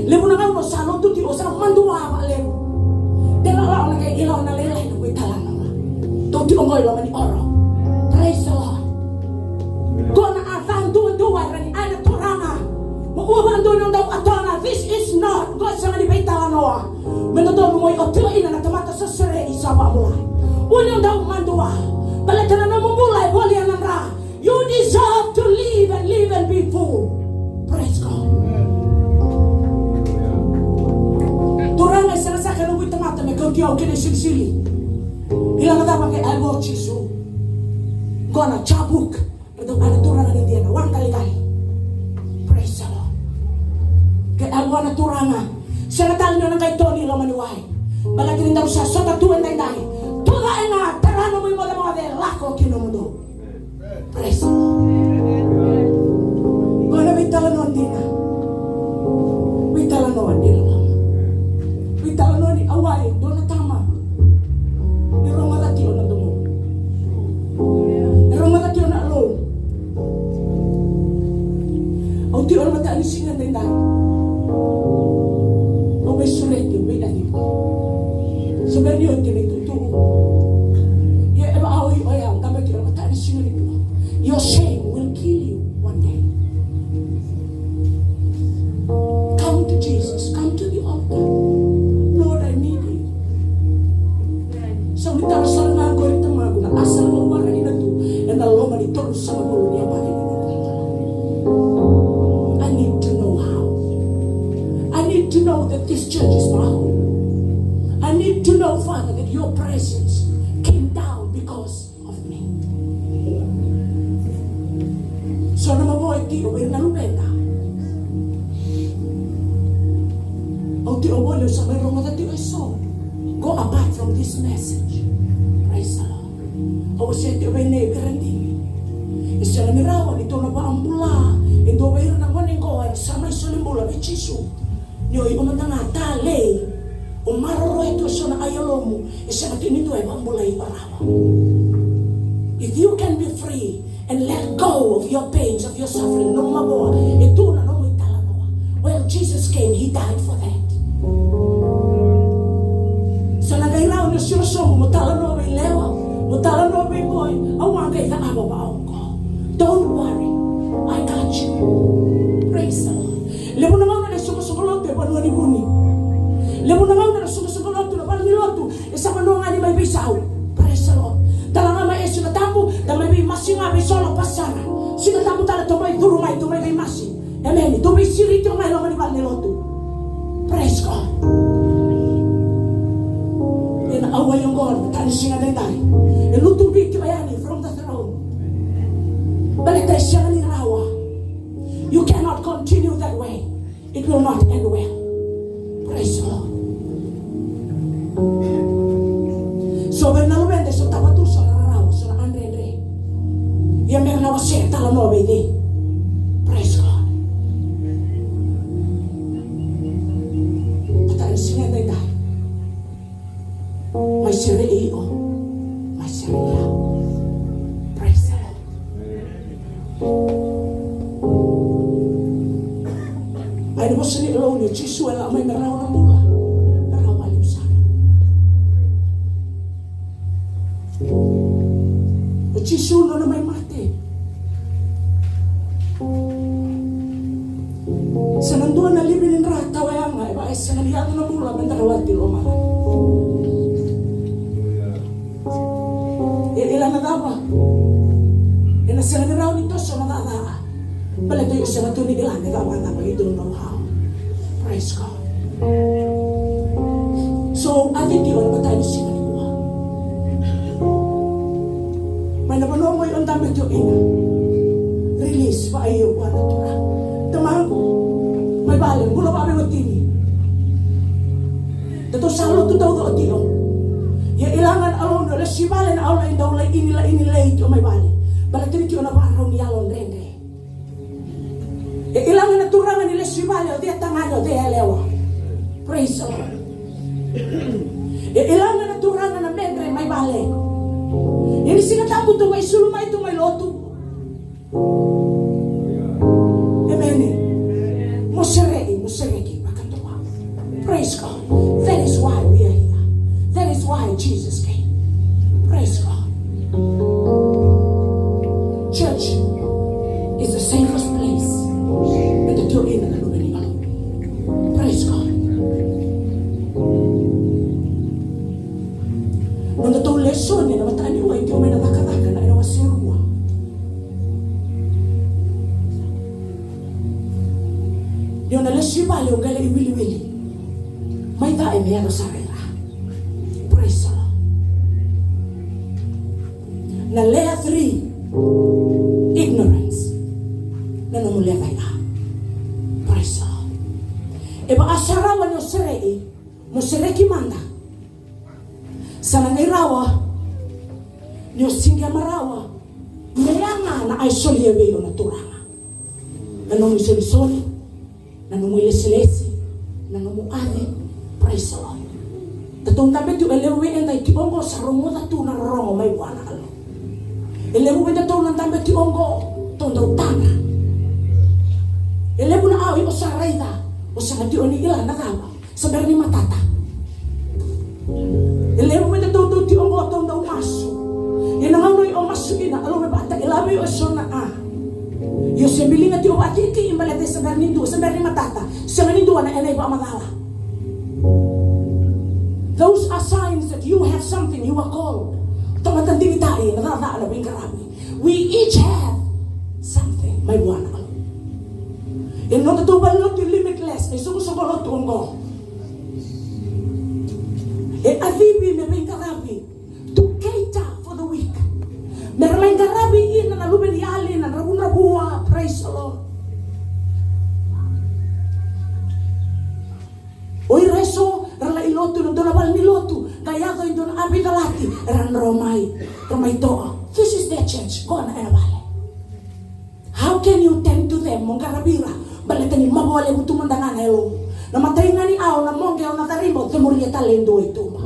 Levu na gauna sa lotu tiko, sa madua vakalevu. Dela lako na qai ilo na lailai na noqu italanoa. Tou tiko qo i loma ni oro. Praise the Lord. Qo na a ca duadua e rawa ni ai na turaga. Mo ua vakadua ni o dau atona. This is not. Qo e sega ni veitalanoa. Me dodonu mo i oti ina na tamata sa sere i sa vakabulai. Ua ni o dau madua. Baleta na nomu bula e volia na dra. You deserve to live and live and be full. Praise God. Turaga, e sega saka noqu itamata me kauti au ki na isilisili. Ila na cava ke ai vo Jisu. Qo na Jabuk. Ratou a na turaga ni Idia na waqaliqali. Praise the Lord. Ke a vua na turaga. Sega tale ni o na qai toni i loma ni wai. Baleta ni dau sa sota tu e daidai. Tucake ga, tara nomu imocemoce, lako ki nomudou. Praise the Lord. Qo na veitalanoa dina. Veitalanoa dina. Veitalanoa ni a wai, dua na tama. E rogoca tiko na domo. E rogoca tiko na alou. Au tiko na matanisiga daidai. Au veisureti, au veiyaci. Sa bera ni oti na itutu. Ia e vakaoi oya, au dabe tiko na matanisiga ni kua. Your shame will kill you one day. Come to Jesus. Come to the altar. Lord, I need you. Sa ni taro sara ga qori, Tamaqu, na asara au waraki na tu ena loma ni tolusagavulu ni yabaki. I need to know how. I need to know that this church is my home. I need to know, Father, that your presence came down because of me. So na mavoa e tiko vei ira na luveda. Au tiko voli, au sa mai rogoca tiko eso. Go apart from this message. Praise the Lord. Au se tiko vei nei Verendini. E sega ni rawa ni tou na vakabula e dua vei ira na gone qo era sa mai soli bula vei Jisu. Ni o iko mada ga talei, o maroroya tu eso na yalomu, e sega tiko ni dua e vakabulai iko rawa. If you can be free and let go of your pains, of your suffering, nomu mavoa, e tu na nomu italanoa. Well, Jesus came, he died for that. Sa na qai rawa ni o siro sobu mo talanoa vei lewa, mo talanoa vei boy, au a qai cakava vaqo. Don't worry, I got you. Praise the Lord. Levu na gauna na isoqosoqo lotu e vanua ni vuni. Levu na gauna na isoqosoqo lotu na vanua ni lotu e sa vanua ga ni mai veisau. Praise the Lord. Da la ga mai e Siga Tabu, da mai veimasi ga vei Solo, Pasara. Siga Tabu tale tou mai curu mai, tou mai veimasi. Emeni. Tou veisiri tiko mai loma ni vale ni lotu. Praise God. Ena aua oqo, na tani siga daidai, e lutu biu tiko yani from the throne. Baleta e sega ni rawa. You cannot continue that way. It will not end well. Praise the Lord. So vei na luveda e sotava tu so na rarawa, so na adredre. Ia me ra na wasea, talanoa vei cei? Praise God. Baleta ni siga daidai, mai serei iko, mai serei au. Praise the Lord. Ai na vosa ni Kalou ni o Jisu e lako mai me rawa na bula, me rawa vakalevu sara. O Jisu nona mai mate, sa na dua na livi ni dra tawa yaga e vaka e sega ni yaco na bula me da rawati lomalagi. E kila na cava? Ena sega ni rawa ni toso na cakacaka. Baleta iko sega tu ni kila na cava, cava, you don't know how. Praise God. So, a citi o na matai ni siga nikua. Mai na vanua mo i o dabe tiko kina. Release, vakaio vua na Turaga. Tamaqu, mai vale, bula vakaveiwatini. Datou sa lotu taucoko tiko. Ia kila ga na Kalou ni o lesu i vale na Kalou e dau lai ini, lai ini lei tiko mai vale. Baleta ni tiko na vakarau ni yalo dredre. E kila ga na Turaga ni lesu i vale o cei e tagane, o cei e yalewa. Praise the Lord. E kila ga na Turaga na medre mai vale. Ia ni Siga Tabu tou vakaisulu mai, tou mai lotu. Emeni. Mo sereki, mo sereki vakadua. Praise God. That is why we are here. That is why Jesus came. Praise God. Church is the safest place. Eda tiko kina na luve ni Kalou. Praise God. Nodatou lesoni ena mataka nikua e tiko mai na Cakacaka na kena wase rua. Ni o na lesu i vale o qai lai wiliwili. Mai ca e me yaco sara i ra. Praise the Lord. Na layer three, ignorance. Na nomu level i ra. Praise the Lord. E vaka sa rawa ni o sereki, mo sereki mada. Sa na qai rawa ni o siqema rawa me yaga na ka e solia vei iko na Turaga. Na nomu isolisoli, na nomu ilesilesi, na nomu aci. Praise the Lord. Datou dabe tu, e levu vei keda e tiko oqo sa rogoca tu na rorogo mai vua na Kalou. E levu vei datou na dabe tiko oqo, tou dau tadra. E levu na ka o iko sa raica, o sega tiko ni kila na cava. Sa bera ni matata. E levu vei datou tou tiko oqo tou dau masu. Ia na gauna o masu kina, Kalou me vakatakila vei iko So na a. Io se biliga tiko vakatikitiki baleta e se bera ni dua, se bera ni matata. Sega ni dua na ena ivakamacala. Those are signs that you have something, you are called. Tamata digitaki, na cakacaka, na veiqaravi. We each have something. Mai vua na Kalou. E noda tou valenilotu limitless, na isoqosoqo lotu oqo. E kacivi me veiqaravi. To cater for the weak. Me ra mai qaravi ina na luve ni yali, na dravudravua. Praise the Lord. O ira eso ra lai lotu na dua na vale ni lotu, qai yaco e dua na a veicalati, era dro mai, ra mai toa. This is their church, qo na ena vale. How can you tend to them? Mo qaravi ira, baleta ni mavoa levu tu mada ga na yalomu. Na matai ga ni a o na moqe, o na cariba, o cemuria tale e dua i tuba.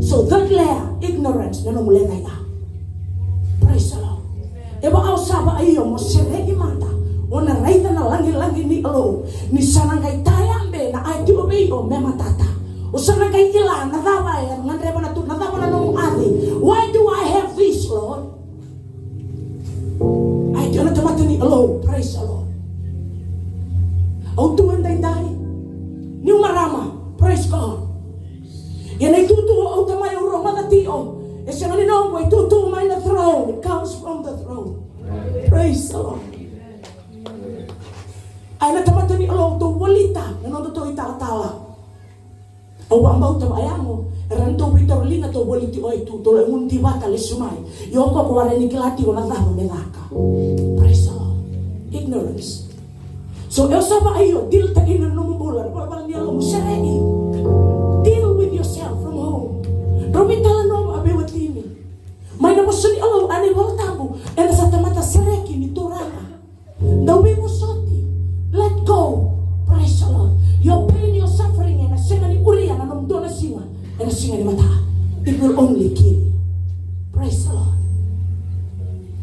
So thirdly, ignorance, na nomu lecaia. Praise the Lord. E vaka o sa vakaio mo sereki mada, o na raica na lagilagi ni Kalou. Ni sa na qai tayabe na a e tiko vei iko me matata. O sa na qai kila na cava e gadreva na tu, na cava na nomu kaci. Why do I have this, Lord? Ai, tiko na tamata ni Kalou, praise the Lord. Au tu e daidai. Niu marama, praise God. Ia na itutu au tamai au rogoca tiko. E sega ni noqu, e tutu mai na throne, it comes from the throne. Praise the Lord. Ai na tamata ni Kalou, tou volita na noda tou italatala. Au vakabauta vakayago, era na tou veitauriliga, tou voliti oi tu, tou lai gunu tivata lesu mai. Io ko ko ware ni kila tiko na cava me caka. Praise the Lord. Ignorance. So e o sa vakaio, deal taki na nomu bula, na valavala ni yalomu, sereki. Deal with yourself from home. Drau veitalanoa vakaveitini. Mai na vosa ni Kalou, a na iVola Tabu, eda sa tamata sereki ni Turaga. Dau veivosoti. Let go. Praise the Lord. Your pain, your suffering, ena sega ni muria na nomu dua na siga. Ena siga ni mata. It will only kill you. Praise the Lord.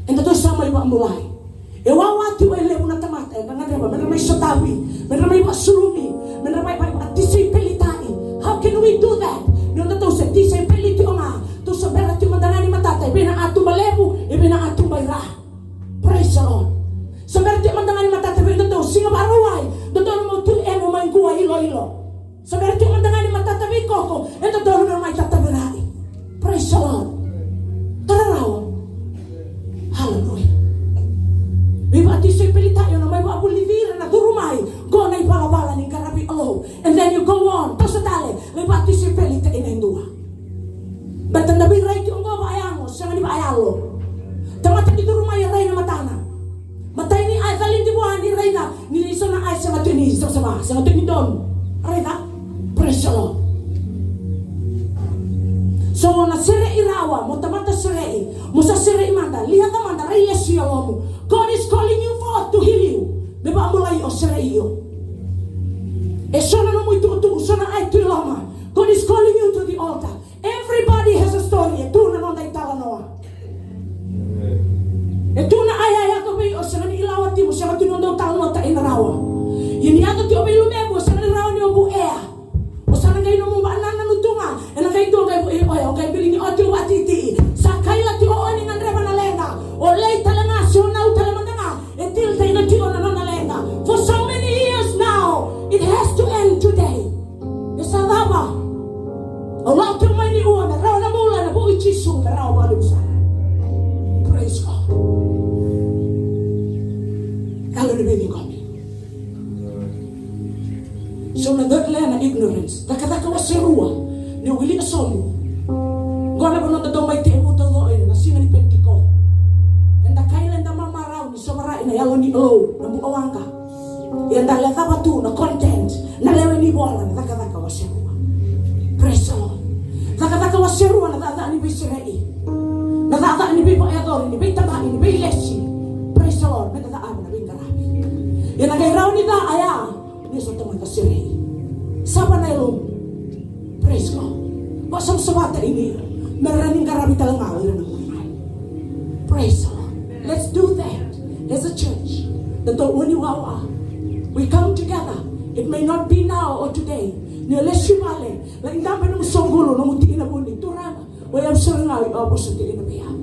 Eda tou sa mai vakabulai. E wawa tiko e levu na tamata, eda gadreva me ra mai sotavi, me ra mai vakasulumi, me ra mai vakatisaipelitai. How can we do that? Ni o eda tou se tisaipeli tiko ga, tou se bera tiko mada ga ni matata, e vei na katuba levu, e vei na katuba i ra. Praise the Lord. Sa bera tiko mada ga ni matata vei dodonu, siga Vakarauwai, dodonu mo tu ena mai qua iloilo. Sa bera tiko mada ga ni matata vei koko, e dodonu mo mai tatavirai. Praise the Lord. Ka rarawa. Hallelujah. Veivakatisaipelitai, o na mai vakavulici ira na curu mai, qo na ivalavala ni qaravi Kalou. And then you go on, toso tale, veivakatisaipelitai e dua. Baleta na veirai tiko qo vakayago, sega ni vakayalo. Tamata ni curu mai e rai na matana. Matai ni a e calidi vua ni raica ni so na a e sega tu ni savasava, sega tu ni donu. Raica. Praise the Lord. So na sereki rawa, mo tamata sereki, mo sa sereki mada, liaca mada, rai lesu i yalomu. God is calling you forth to heal you. Me vakabulai o, sereki io. E so na nomu itukutuku, so na a e tu i loma. God is calling you to the altar. Everybody has a story. E tu na noda italanoa. E tu na a e yaco vei iko, sega ni lawa tiko, sega tu ni o dau talanoataki na rawa. Ia ni yaco tiko vei luvemu, sega ni rawa ni o vuea. O sa na qai nomu vakanananu tu ga, ena qai dua qai vei oya, o qai biligi oti, o vakatikitiki. Sa kaila tiko o ni gadreva na leqa. O lai tale ga, se o nau tale mada ga, e tiltaina tiko na nona leqa. For so many years now, it has to end today. E sa cava? Au lako tiko mai ni ua me rawa na bula ena vuku i Jisu, me rawa vakalevu sara. Praise God. Yalo ni veiciqomi. So na third layer na ignorance. Cakacaka wase rua. Ni wilika sobu. Qo na vanua da dau mai tekivu taucoko ena siga ni Penitiko. Eda kaila, eda mamarau ni sovarai na Yalo ni Kalou, na bukawaqa. Ia da lecava tu na content, na lewe ni vola, na Cakacaka wase rua. Praise the Lord. Cakacaka wase rua na cakacaka ni veisereki. Na cakacaka ni veivakayacori, ni veitabai, ni veilesi. Praise the Lord. Me da cakava na veiqaravi. Ia na qai rawa ni caka ya, ni sa tamata sereki. Sava na yalomu. Praise God. Vakasavasavataki ira me ra ni qaravi tale ga o ira na gone mai. Praise the Lord. Let's do that as a church. Na tou ua ni wawa. We come together. It may not be now or today. Ni o lesu i vale, lai dabe nomu soqulu, nomu tikina vuni, Turaga, o yau sara ga o iko a vosa tikina vei au.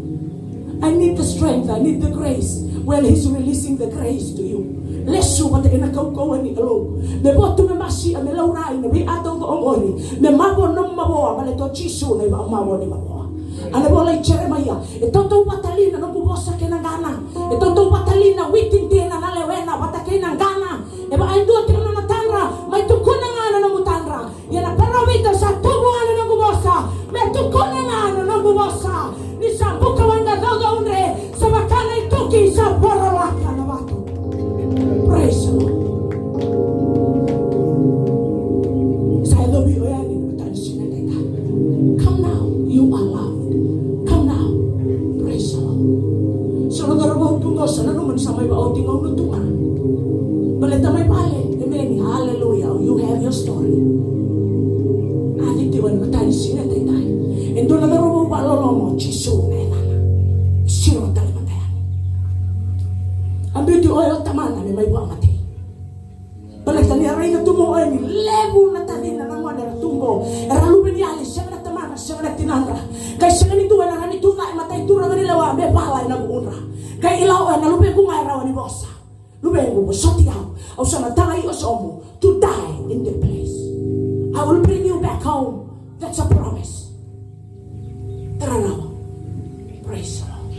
I need the strength, I need the grace. Well, he's releasing the grace to you. Lesu vata ena kaukauwa ni Kalou. Me votu, me masia, me laurai na veika taucoko oqori. Me mavoa nomu mavoa, baleta o Jisu na ivakamavoa ni mavoa. A na vola i Jeremaia, e tautauvata li na noqu vosa kei na qana? E tautauvata li na witi dina na lewena vata kei na qana? E vaka e dua tiko na nona tadra, mai tukuna ga na nomu tadra. Ia na parofita sa tubu ga na noqu vosa, me tukuna ga na noqu vosa. Ni sa buka waqa caucaudre, sa vaka na ituki sa vorolaka na vatu. Praise the Lord. Sa yacovi oya ni matani sina deka. Come now, you are loved. Come now. Praise the Lord. So na cauravou tu qo sa nanuma ni sa mai vakaoti gauna tu ga. Baleta mai vale, emeni, hallelujah, you have your story. A ni tiwa ni matani sina daidai. E dua na cauravou vakaloloma, o Jisu na yacana. Siro tale mata yani. A biuti oya o tamana me mai vakamatei. Baleta ni a raica tu mo oya ni levu na tacina na gone era tu qo. Era luve ni yali, sega na tamana, sega na tinadra. Qai sega ni dua era ni tucake matai turaga ni lewa me vala ena vu'udra. Qai ila oya na luvequ ga e rawa ni vosa. Luvequ, vosoti au. Au sa na talai osomu to die in their place. I will bring you back home. That's a promise. Tara rawa. Praise the Lord.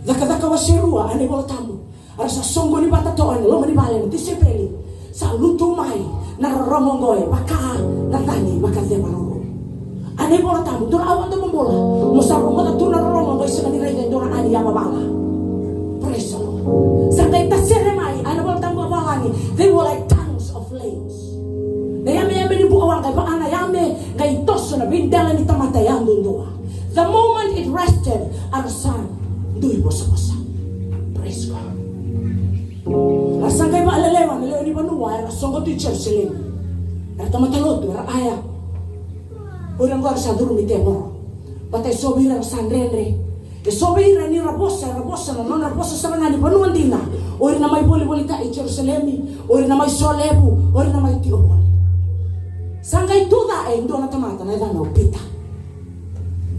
Cakacaka wase rua, a na iVola Tabu. Era sa soqoni vata toka ena loma ni vale na tisaipeli. Sa lutu mai na rorogo oqo e vaka na cagi vakaceva ruru. A na iVola Tabu, dua na aua domo bula. Mo sa rogoca tu na rorogo oqo, e sega ni raica e dua na ani yavavala. Praise the Lord. Sa qai tasere mai, a na iVola Tabu a valagi. They were like tongues of flames. Na yameyame ni bukawaqa e vaka na yame qai toso na veidela ni tamata yadudua. The moment it rested, a ra sa dui vosavosa. Praise God. A ra sa qai vakalelewa na lewe ni vanua era soqo tu i Jerusalemi. Era tamata lotu, era aya. O ira oqo era sa curumi tevoro. Baleta e so vei ira era sa dredre. E so vei ira ni ra vosa, era vosa na nodra vosa sara ga ni vanua dina. O ira na mai volivolitaki i Jerusalemi, o ira na mai solevu, o ira na mai tiko voli. Sa qai tucake e dua na tamata na yacana o Pita.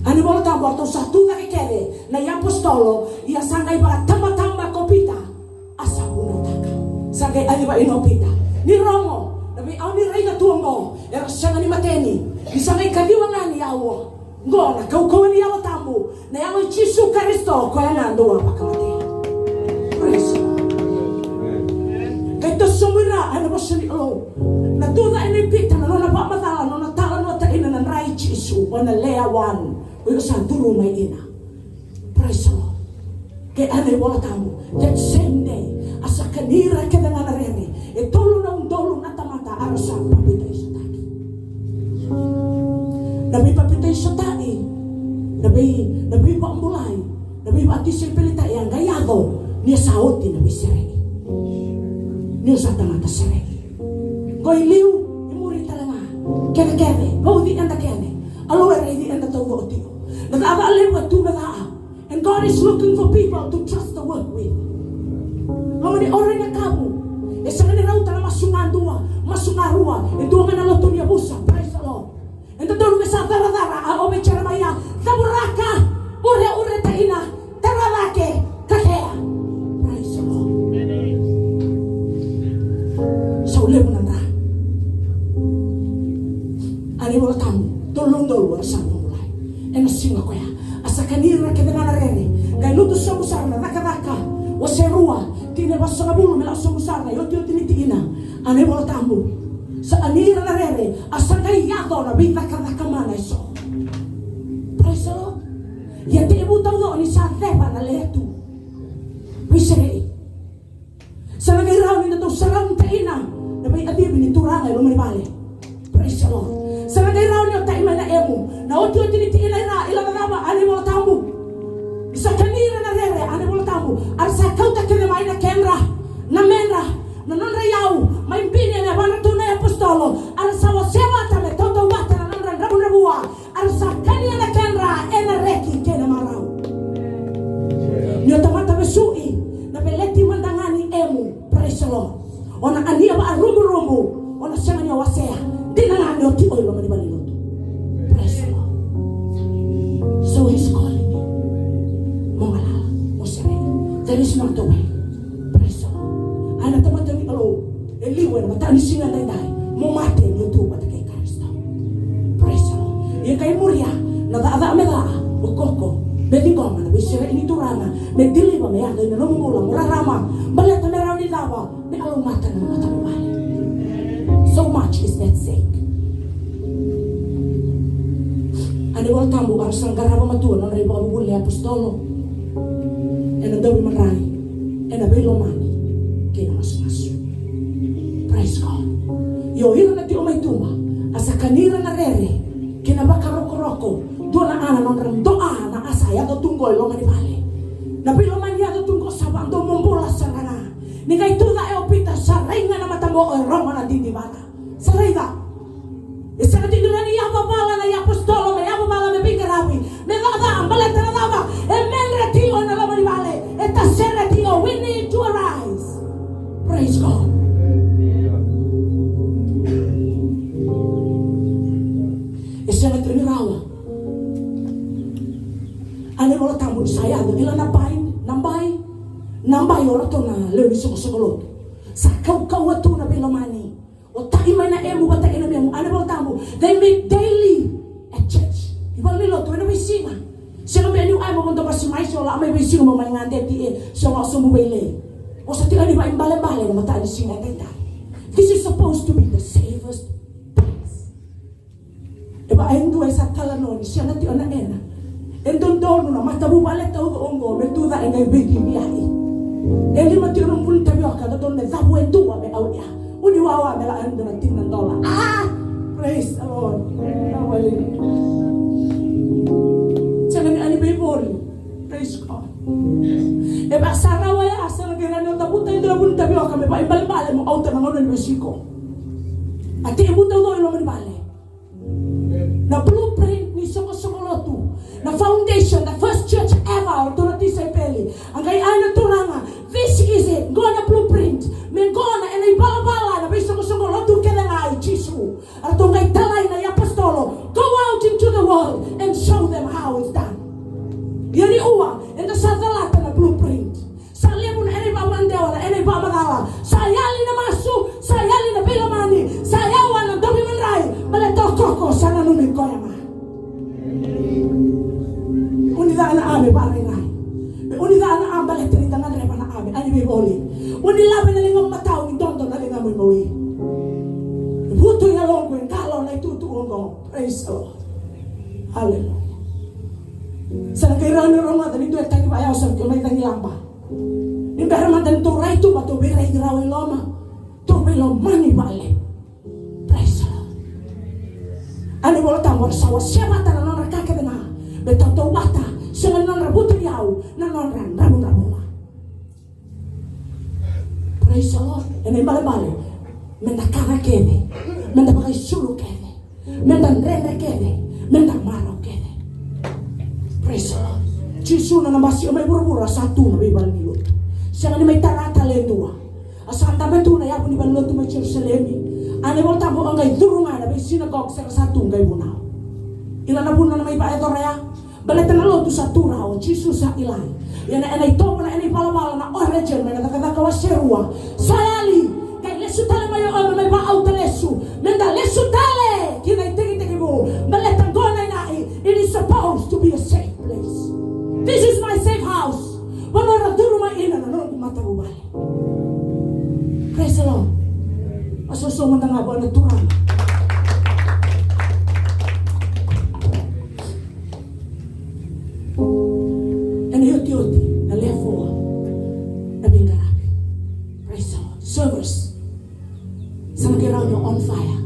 A na iVola Tabu, a ratou sa tucake kece na iapositolo, ia sa qai vakatabataba ko Pita. A sa vunautaka. Sa qai yaco vei Pita. Ni rogo, na vei au ni raica tu oqo, era sega ni mateni. Ni sa qai kaciva ga ni yaua. Qo na kaukauwa ni Yalo Tabu, na Yalo i Jisu Karisito, koya ga dau a vakamatea. Praise the Lord. Qai toso mai ra, a na vosa ni Kalou. Na tucake nei Pita, na nona vakamacala, na nona talanoataka na dra i Jisu, o na layer one. O iko sa curu mai ina. Praise the Lord. Kei a na iVola Tabu, that same day, a sa kani ira kece ga na rere, e tolu na udolu na tamata a ra sa papitaisotaki. Na veipapitaisotaki, na vei, na veivakabulai, na veivakatisaipelitaki, a qai yaco ni a sa oti na veisereki. Ni o sa tamata sereki. Qo i liu, i muri tale ga. Kevekeve, vauci eda kece. A lou e raici eda taucoko tiko. Na cakacaka levu e tu me ca. And God is looking for people to trust the work with. Loma ni oro i Nakavu. E sega ni rauta na masu ga dua, masu ga rua, e dua mai na lotu ni yavusa. Praise the Lord. E dodonu me sa caracara, a o vei Jeremaia, cavuraka, ureuretaina, tara cake, ka kea. Praise the Lord. Sa u levu na dra. A na iVola Tabu, tolu na udolu era sa vakabulai ena siga koya. A sa kani ira kece ga na rere. Qai lutu sobu sara na Cakacaka wase rua, tikina e vasagavulu me lako sobu sara na iotioti ni tikina. A na iVola Tabu, sa kani ira na rere, a sa qai yaco na veicakacaka mana e so. Praise the Lord. Ia tekivu taucoko ni sa ceva na lewe tu. Veisereki. Sa na qai rawa ni na dau sarauni taina na veikacivi ni turaga e loma ni vale. Praise the Lord. Sa na qai rawa ni o tai mai na emu. Na otioti ni tikina e ra, ila cava, a na iVola Tabu. Sa kani ira na rere, a na iVola Tabu. A ra sa kauta kece mai na kedra, na medra, na nodra iyau, mai bini ena yavadra tu na iapositolo. A ra sa wasea vata me tautauvata na nodra dravudravua. A ra sa kania na kedra ena reki kei na marau. Ni o tamata vesuki na veleti mada ga ni emu. Praise the Lord. O na kania vakaruburubu, o na sega ni o wasea. Dina ga ni o tiko i loma ni valenilotu. Praise the Lord. So he's calling. There is not a way. Praise the Lord. Ai na tamata ni Kalou e liu ena mataka ni siga edaidai, mo mate ni o tu vata kei Karisito. Praise the Lord. Ia qai muria na cakacaka me ca, o koko, me ciqoma na veisereki ni Turaga, me deliver, me yaco ina nomu bula, mo rarama. Baleta me rawa ni cava? Me Kalou mata na nomu matavuvale. So much is at stake. A na iVola Tabu, a ra sa qarava matua na nodra ivakavuvuli na iapositolo ena dauvimadrai, ena veilomani kei na masumasu. Praise God. Io, ira na tiko mai tuba, a sa kani ira na rere kei na vakarokoroko. Dua na, a na nodra doa na a sa yaco tu qo i loma ni vale. Na veilomani yaco tu qo sa vakadua mo bula sara ga. Ni qai tucake o Pita, sa rai ga na mataboko e rogo na didivata. Sa raica. E sega tiko ni yavavala na iapositolo, me yavavala, me veiqaravi, me cakacaka, baleta na cava? E medre tiko ena loma ni vale. E tasere tiko. We need to arise. Praise God. E sega tiko ni rawa. A na iVola Tabu ni sa yaco, ila na bai, na bai, na bai o ratou na lewe ni soqosoqo lotu. Sa kaukauwa tu na veilomani. O tai mai na emu vata kei na memu. A na iVola Tabu, they meet daily at church. I valenilotu ena veisiga. Sega beka ni o ya mo vodo basi mai, se o lako mai veisiga mo mai gade tiko, se o lako sobu veilei. O sa tiko ni vakaibalebale ena mataka ni siga edaidai. This is supposed to be the safest place. E vaka e dua e sa talanoa ni sega tiko na ena. E dodonu na matavuvale taucoko oqo me tucake qai veiciciyaki. E lima tiko na bulu ni tavioka, dodonu me cavu e dua me auliya. Uni wawa me lako e dua na tini na dola. Ah! Praise the Lord. Sega ni a ni veivoli. Praise God. E vaka sa rawa ya, sega ni rawa ni o cavuta e dua na bulu ni tavioka me vakaibalebale mo auta na gauna ni veisiko. A tekivu taucoko i loma ni vale. Na blueprint ni soqosoqo lotu, na foundation, the first church ever, o ratou na tisaipeli. A qai kaya na Turaga, this is it. Qo na blueprint. Me qo na ena ivalavala na veisoqosoqo lotu kece ga i Jisu. A ratou qai talai na iapositolo, go out into the world and show them how it's done. Ia ni ua, eda sa calata na blueprint. Sa levu na ena ivakadewa, na ena ivakamacala. Sa yali na masu, sa yali na veilomani, sa yawa na dauveimadrai, baleta o koko sa nanumi koya ga. Uni ca na ame vakarairai. Uni ca na ame baleta ni da gadreva na ame, a ni veivoli. Uni lave na ligamu matau ni dodo na ligamu imawi. Vutu i yaloqu e qalo na itutu oqo. Praise the Lord. Hallelujah. Sa na qai rawa ni rogoca ni dua e tagi vaya, o sa na qai mai tagi laba. Ni bera mada ni tou rai tu, ma tou veiraici rawa i loma. Tou veilomani vakalevu. Praise the Lord. A ni Vola Tabu, era sa wasea vata na nodra ka kece ga me tautauvata, sega ni nodra vutuniyau, na nodra dravudravua. Praise the Lord. Ena ibalebale, meda kara kece, meda vakaisulu kece, meda dredre kece, meda marau kece. Praise the Lord. Jisu na nona basi o mai vuravura sa tu na veivalenilotu. Sega ni mai tara tale e dua. A sa dabe tu na yavu ni valenilotu mai Jerusalemi. A na iVola Tabu a qai curu ga na veisinagogi se ra sa tu qai vunau. Ila na vuna na mai vakayacora ya. Baleta na lotu sa tu rawa, o Jisu sa kilai. Ia na ena itovo na ena ivalavala na Origin mai na Cakacaka wase rua. Sa yali, qai lesu tale mai o Eva me vakaauta lesu. Meda lesu tale ki na itekitekivu. Baleta qo na inaki, it is supposed to be a safe place. This is my safe house. Vanua ra curu mai kina na noqu matavuvale. Praise the Lord. Vakasoso mada ga vua na Turaga. Ena iotioti na lewe fou na veiqaravi. Praise the Lord. Servers. Sa na qai rawa ni o on fire.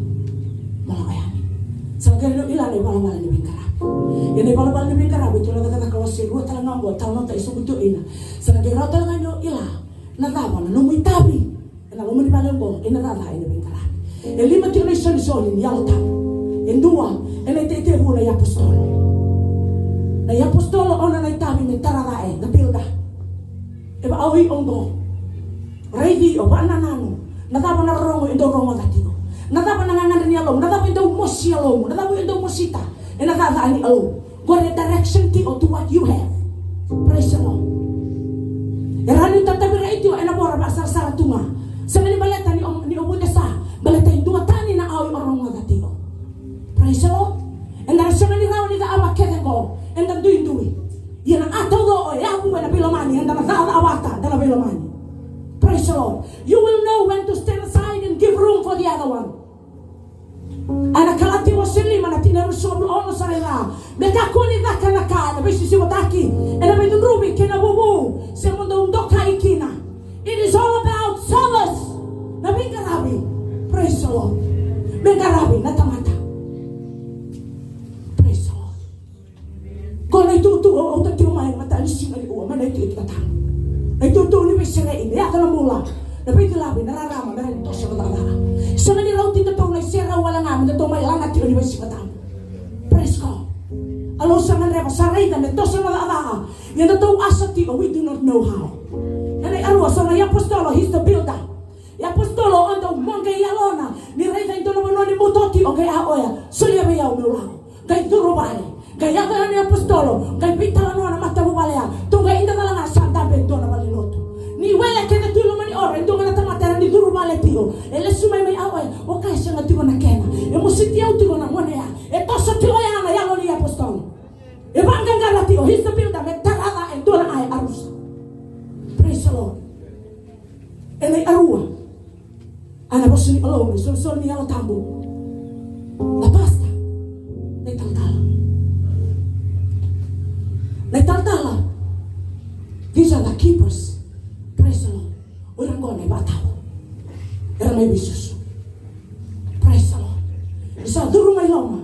Mo lako yani. Sa na qai rawa ni o kila na ivalavala ni veiqaravi. Ia na ivalavala ni veiqaravi, tu na Cakacaka wase rua tale ga oqo, talanoataki sobu tu kina. Sa na qai rawa tale ga ni o kila na cava na nomu itavi ena loma ni vale oqo, ena cakacaka, ena veiqaravi. E lima tiko na isolisoli ni Yalo Tabu. E dua, ena iteitei vou na iapositolo. Na iapositolo o na, na itavi me tara cake, na builder. E vaka o i oqo. Raici, o vakanananu. Na cava na rorogo e dau rogoca tiko? Na cava na gagadre ni yalomu? Na cava e dau mosi yalomu? Na cava e dau mosita? Ena cakacaka ni Kalou. Qori e direction tiko to what you have. Praise the Lord. E sarasara tu ga. Sega ni baleta ni o, ni o vucesa, baleta e dua tani na au o rogoca tiko. Praise the Lord. Eda na sega ni rawa ni cakava kece qo, eda duidui. Ia na ka taucoko e yavu ena veilomani, eda na cakacaka vata, eda na veilomani. Praise the Lord. You will know when to stand aside and give room for the other one. Ena Kalatia wase lima na tikina e ruasagavulu ka ono, sa raica: Me kakua ni caka na ka ena veisisivotaki, ena veicudruvi kei na vuvu, se mo dau dokai kina. It is all about service. Na veiqaravi. Praise the Lord. Me qaravi na tamata. Praise the Lord. Qo na itutu au, au tiko mai na matanisiga ni ua, mai na itutu tabu. Na itutu ni veisereki, na yaca na bula, na veicilavi, na rarama, me rawa ni toso na cakacaka. Sega ni rauti datou na iserau wale ga me datou mai laga tiko ni veisiga tabu. Praise God. Alou sa gadreva, sa raica me toso na cakacaka. Ia datou asa tiko, we do not know how. Ena ikarua, so na iapositolo, he's the builder. Iapositolo o dau moqe iyalona ni raica e dua na vanua ni buto tiko, qai a oya, solia vei au meu lako. Qai curu vale. Qai yaco yani iapositolo, qai veitalanoa na matavuvale ya. Tou qai ida cala ga sa dabe e dua na valenilotu. Ni wele kece tu i loma ni oro, e dua ga na tamata era ni curu vale tiko. E lesu mai, mai a oya, o koya e sega tiko na kena. E mositi au tiko na gone ya. E toso tiko ya na yalo ni iapositolo. E vaqaqara tiko, he's the builder, me tara e dua na ka e a rusa. Praise the Lord. Ena ikarua, a na vosa ni Kalou, na isolisoli ni Yalo Tabu. Na pastor, na italatala. Na italatala, these are the keepers. Praise the Lord. O ira qo na ivakatawa. Era mai veisusu. Praise the Lord. Ni sa curu mai loma,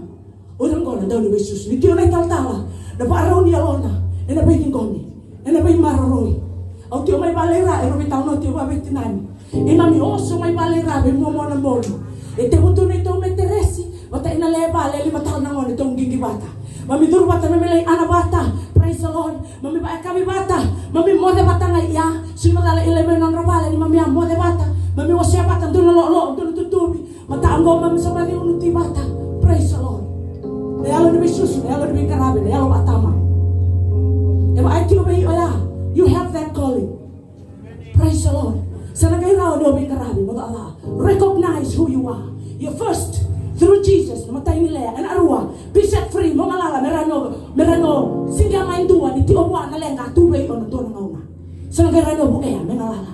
o ira qo na dau ni veisusu. Ni tiko na italatala, na vakarau ni yalona, ena veiciqomi, ena veimaroroi. Au tiko mai vale i ra, e rau veitalanoa tiko vakaveitacini. Keimami oso mai vale i ra vei muamua na bogi. E tevu tu neitou meteresi, vata ina le vale, e lima tale na gone tou qiqi vata. Mami curu vata, mami lai ana vata. Praise the Lord. Mami vakayakavi vata. Mami moce vata ga i ya. Sega ni macala e lai mai nodra vale ni mami a moce vata. Mami wasea vata dua na loaloa, dua na tutuvi. Mataka qo mami sa maciunuti vata. Praise the Lord. Na yalo ni veisusu, na yalo ni veiqaravi, na yalo vakatama. E vakaitio vei iko ya. You have that calling. Praise the Lord. Sa na qai rawa ni o veiqaravi, mo cakacaka. Recognize who you are. You're first, through Jesus, na matai ni lea. Ena ikarua, be set free, mo galala, me rawa ni o, me rawa ni o siqia mai dua ni tiko vua na leqa tu vei iko ena dua na gauna. Sa na qai rawa ni o vuea, me galala.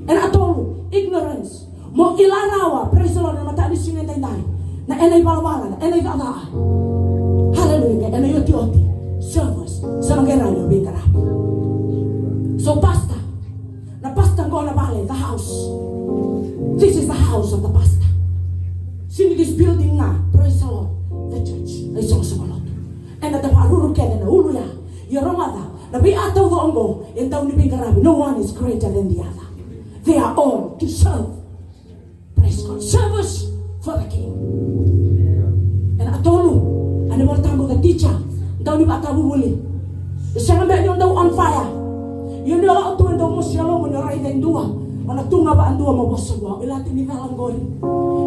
Ena ikatolu, ignorance. Mo kila rawa, praise the Lord, na matanisiga edaidai. Na kena ivalavala, na kena icakacaka. Hallelujah, ena iotioti. Service. Sa na qai rawa ni o veiqaravi. So, pastor, na pastor qo na vale, the house. This is the house of the pastor. Sega ni this building ga, praise the Lord, the church. Na isoqosoqo lotu. Eda vakaruru kece na ulu ya. Ia rogoca, na veika taucoko qo, e dau ni veiqaravi. No one is greater than the other. They are all to serve. Praise God. Service for the king. Ena ikatolu, a na iVolatabu, the teacher, dau ni vakatavuvuli. E sega beka ni o dau on fire. Ia ni o lako tu e dau mosi yalomu ni o raica e dua, o na tu ga vakadua mo vosa vua, o ilati ni cala qori.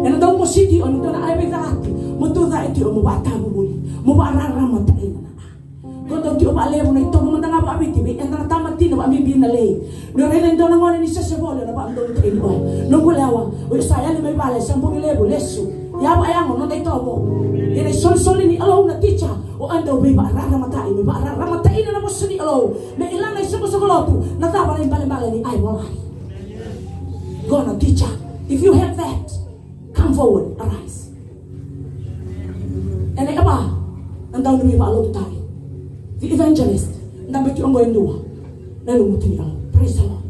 Ena dau mositi o ni dua na ka e veicalati, mo tucake tiko mo vakatavuvuli, mo vakararamataki na ka. Ko dau tiko vakalevu na itovo mada ga vakaviti vei eda na tama tina vakabibi na lei. Ni o raica e dua na gone ni sese voli, o na vakadonutaki ni o. Noqu lewa, o sa yali mai vale, sa bogi levu, lesu. Ia vakayago noda itovo. Ia na isolisoli ni Kalou na teacher, o a dau veivakararamataki, me vakararamataki na vosa ni Kalou. Me kila na isoqosoqo lotu, na cava na ibalebale ni ai volai. Qo na teacher. If you have that, come forward, arise. Ena ikava, na dau ni veivakalotutaki. The evangelist, na beti oqo e dua. Na lumuti ni Kalou. Praise the Lord.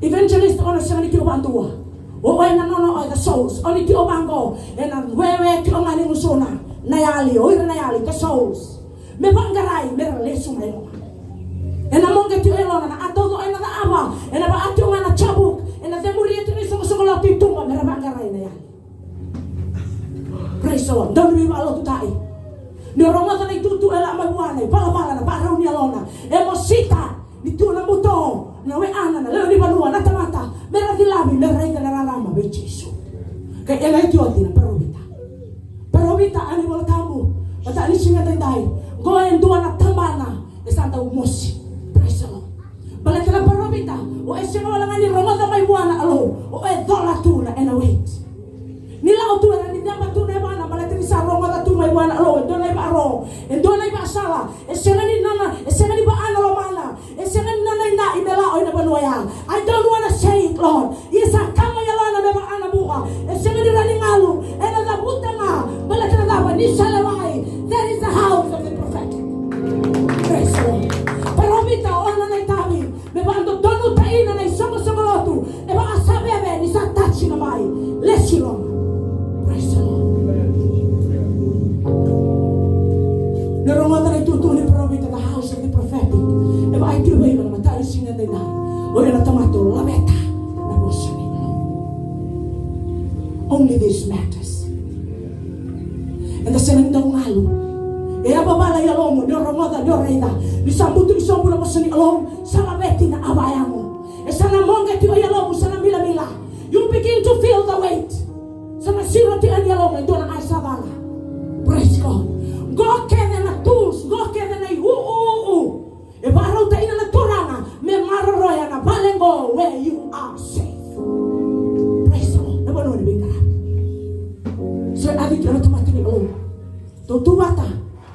Evangelist, o na sega ni tiko vakadua. O, o ena nona o the souls. O ni tiko vaqo, ena wewe tiko ga ni gusuna. Na yali, o ira na yali, the souls. Me vaqarai, me ra lesu mai loma. Ena moqe tiko e lona, na ka taucoko ena cakava, ena vaka tiko ga na chabuk, ena cemuria tiko na isoqosoqo lotu i tuba, me ra vaqarai na yali. Praise the Lord. Dau ni veivakalotutaki. Ni o rogoca na itutu e lako mai vua, na ivalavala, na vakarau ni yalona. E mosita, ni tu na buto, na weana, na lewe ni vanua, na tamata. Me ra cilavi, me ra raica na rarama vei Jisu. Kei ena iotioti na parovita. Parovita, a na iVolatabu, matanisiga edaidai. Qo e dua na tabana, e sa dau mosi. Praise the Lord. Baleta na parovita, O e sega wale ga ni rogoca mai vua na Alou, o e cola tu na ena weight. Ni lako tu era ni ceba tu na yavana, baleta ni sa rogoca tu mai vua na Alou e dua na ivakaro, e dua na ivakasala. E sega ni nona, e sega ni vaa na lomana, e sega ni nona idai me lako ina vanua ya. I don't wanna say it, Lord. Ia sa kama yalona me vaa na buka. E sega ni rawa ni galu, ena cavuta ga, baleta na cava? Ni sa lewai. That is the house of the prophetic. Praise the Lord. Parofita o Ananaitavi, me vakadodonuta ina na isoqosoqo lotu, e vaka sa veve ni sa taci na mai. Lesi loma. Praise the Lord. Na rogoca na itutu ni parofita, the house of the prophetic. E vaka e tiko vei iko na mataka ni siga daidai. O ira na tamata o laveta na vosa ni Kalou. Only this matters. Eda sega ni dau galu. E yavavala i yalomu ni o rogoca, ni o raica ni sa butu ni sobu na vosa ni Kalou, sa laveti na avayago. E sa na moqe tiko i yalomu, sa na milamila. You begin to feel the weight. Sa na siro tiko yani i yalomu e dua na ai sa cala. Praise God. Qo kece na tools, qo kece na iuuuu e vakarauta ina na Turaga me maroroya na vale qo where you are safe. Praise the Lord. Na vanua ni veiqaravi. So e a ciki na tamata ni Kalou. Tou tu vata,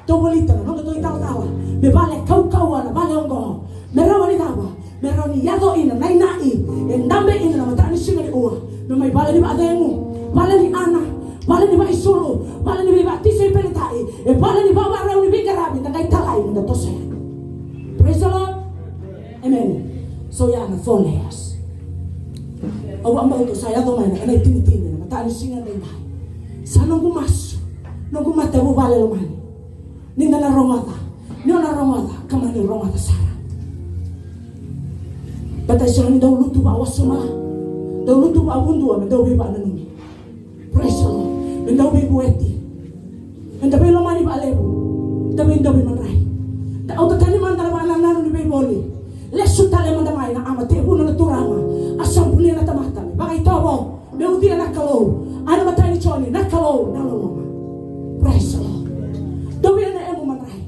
tou volita na noda tou italatala me vale kaukauwa na vale oqo. Me rawa ni cava? Me rawa ni yaco ina na inai e dabe ina na mataka ni siga ni ua. Me mai vale ni vakacegu, vale ni ana, vale ni vakaisulu, vale ni veivakatisaipelitai, e vale ni vakavakarau ni veiqaravi da qai talai me da toso yani. Praise the Lord. Amen. So ya na four layers. Au vakabauta sa yaco mai na kena itinitini na mataka ni siga daidai. Sa noqu masu, noqu matavuvale lomani, ni da na rogoca, ni o na rogoca, ka mani rogoca sara. Baleta e sega ni dau lutu vakawasoma, dau lutu vakavudua me dau veivakananumi. Praise the Lord. Me dau veivueti. Me da veilomani vakalevu. Da veidau veimadrai. Da auta tani mada na vakanananu ni veivoli. Lesu tale mada mai na ama tekivu na Turaga. A sa bulia na tamata me vakaitovo, me ucuya na Kalou. A na matai ni Joni, na Kalou na loloma. Praise the Lord. Dou via na emu madrai.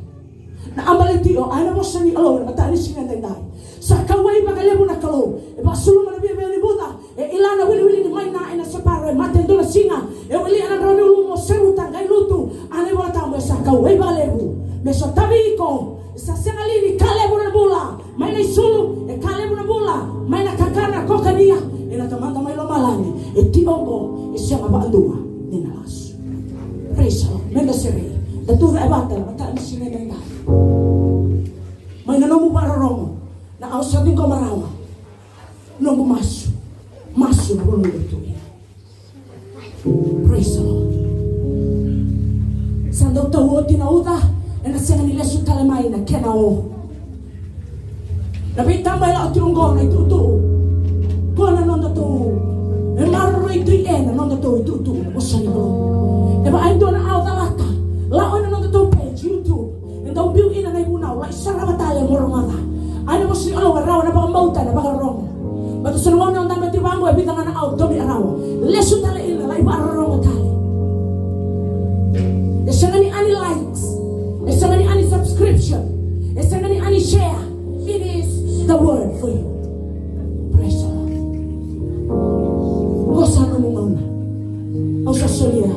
Na a baleti o, a na vosa ni Kalou na mataka ni siga daidai. Sa kauwai vakalevu na Kalou. E vakasuluma na viavia ni vuca. E ila na wiliwili ni maina ena separo, e mate dua na siga. E wili ena drau ni ulumu o Seruta qai lutu. A na iVola Tabu e sa kauwai vakalevu. Me sotavi iko. E sa sega li ni ka levu na bula mai na isulu, e ka levu na bula mai na kakana ko kania. Ena Tamada mai lomalagi e tiko oqo, e sega vakadua ni na lasu. Praise the Lord. Me da serei, da tuca e vata na mataka ni siga daidai. Mai na nomu vakarorogo, na au sa ciqoma rawa. Noqu masu, masu na vanua tu. Praise the Lord. Sa dau tau oti na uca, ena sega ni lesu tale mai na kena o. Na veitaba e lako tiko oqo na itutu. Ko na noda tou, e maroroi tu ena noda tou itutu na vosa ni Kalou. E vaka e dua na au calata, lako ena noda tou page YouTube. E dau biu ina na ivunau, lai sarava tale mo rogoca. A na vosa ni Kalou e rawa na vakabauta, na vakarorogo. Baleta so na gauna o dabe tiko vaqo e vica ga na au tomi e rawa. Lesu tale ina, lai vakarorogo tale. E sega ni a ni likes, e sega ni a ni subscription, e sega ni a ni share. It is the word for you. Praise the Lord. Qo sa nomu gauna. Au sa solia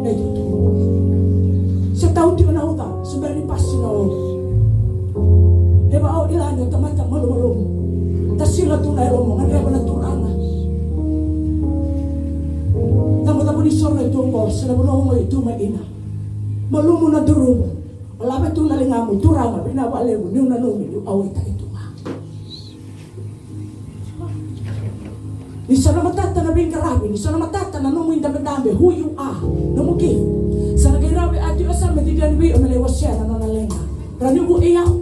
na itutu. Se tau tiko na uca, se bera ni pasi na olu. E vaka au kila ni o tamata malumalumu. Tasila tu na yalomu, gadreva na Turaga. Cabo, cabo ni soro e tu oqo, se na vanua oqo e tu mai kina. Malumu na duruvu. O lave tu na ligamu, Turaga, vinaka vakalevu, niu nanumi niu kauwaitaki tu ga. Ni sa na matata na veiqaravi, ni sa na matata na nomu idabedabe, who you are, nomu gift. Sa na qai rawa vei Aunty Osa me cici yani vei iko me lai wasea na nona leqa. Rawa ni vukei au,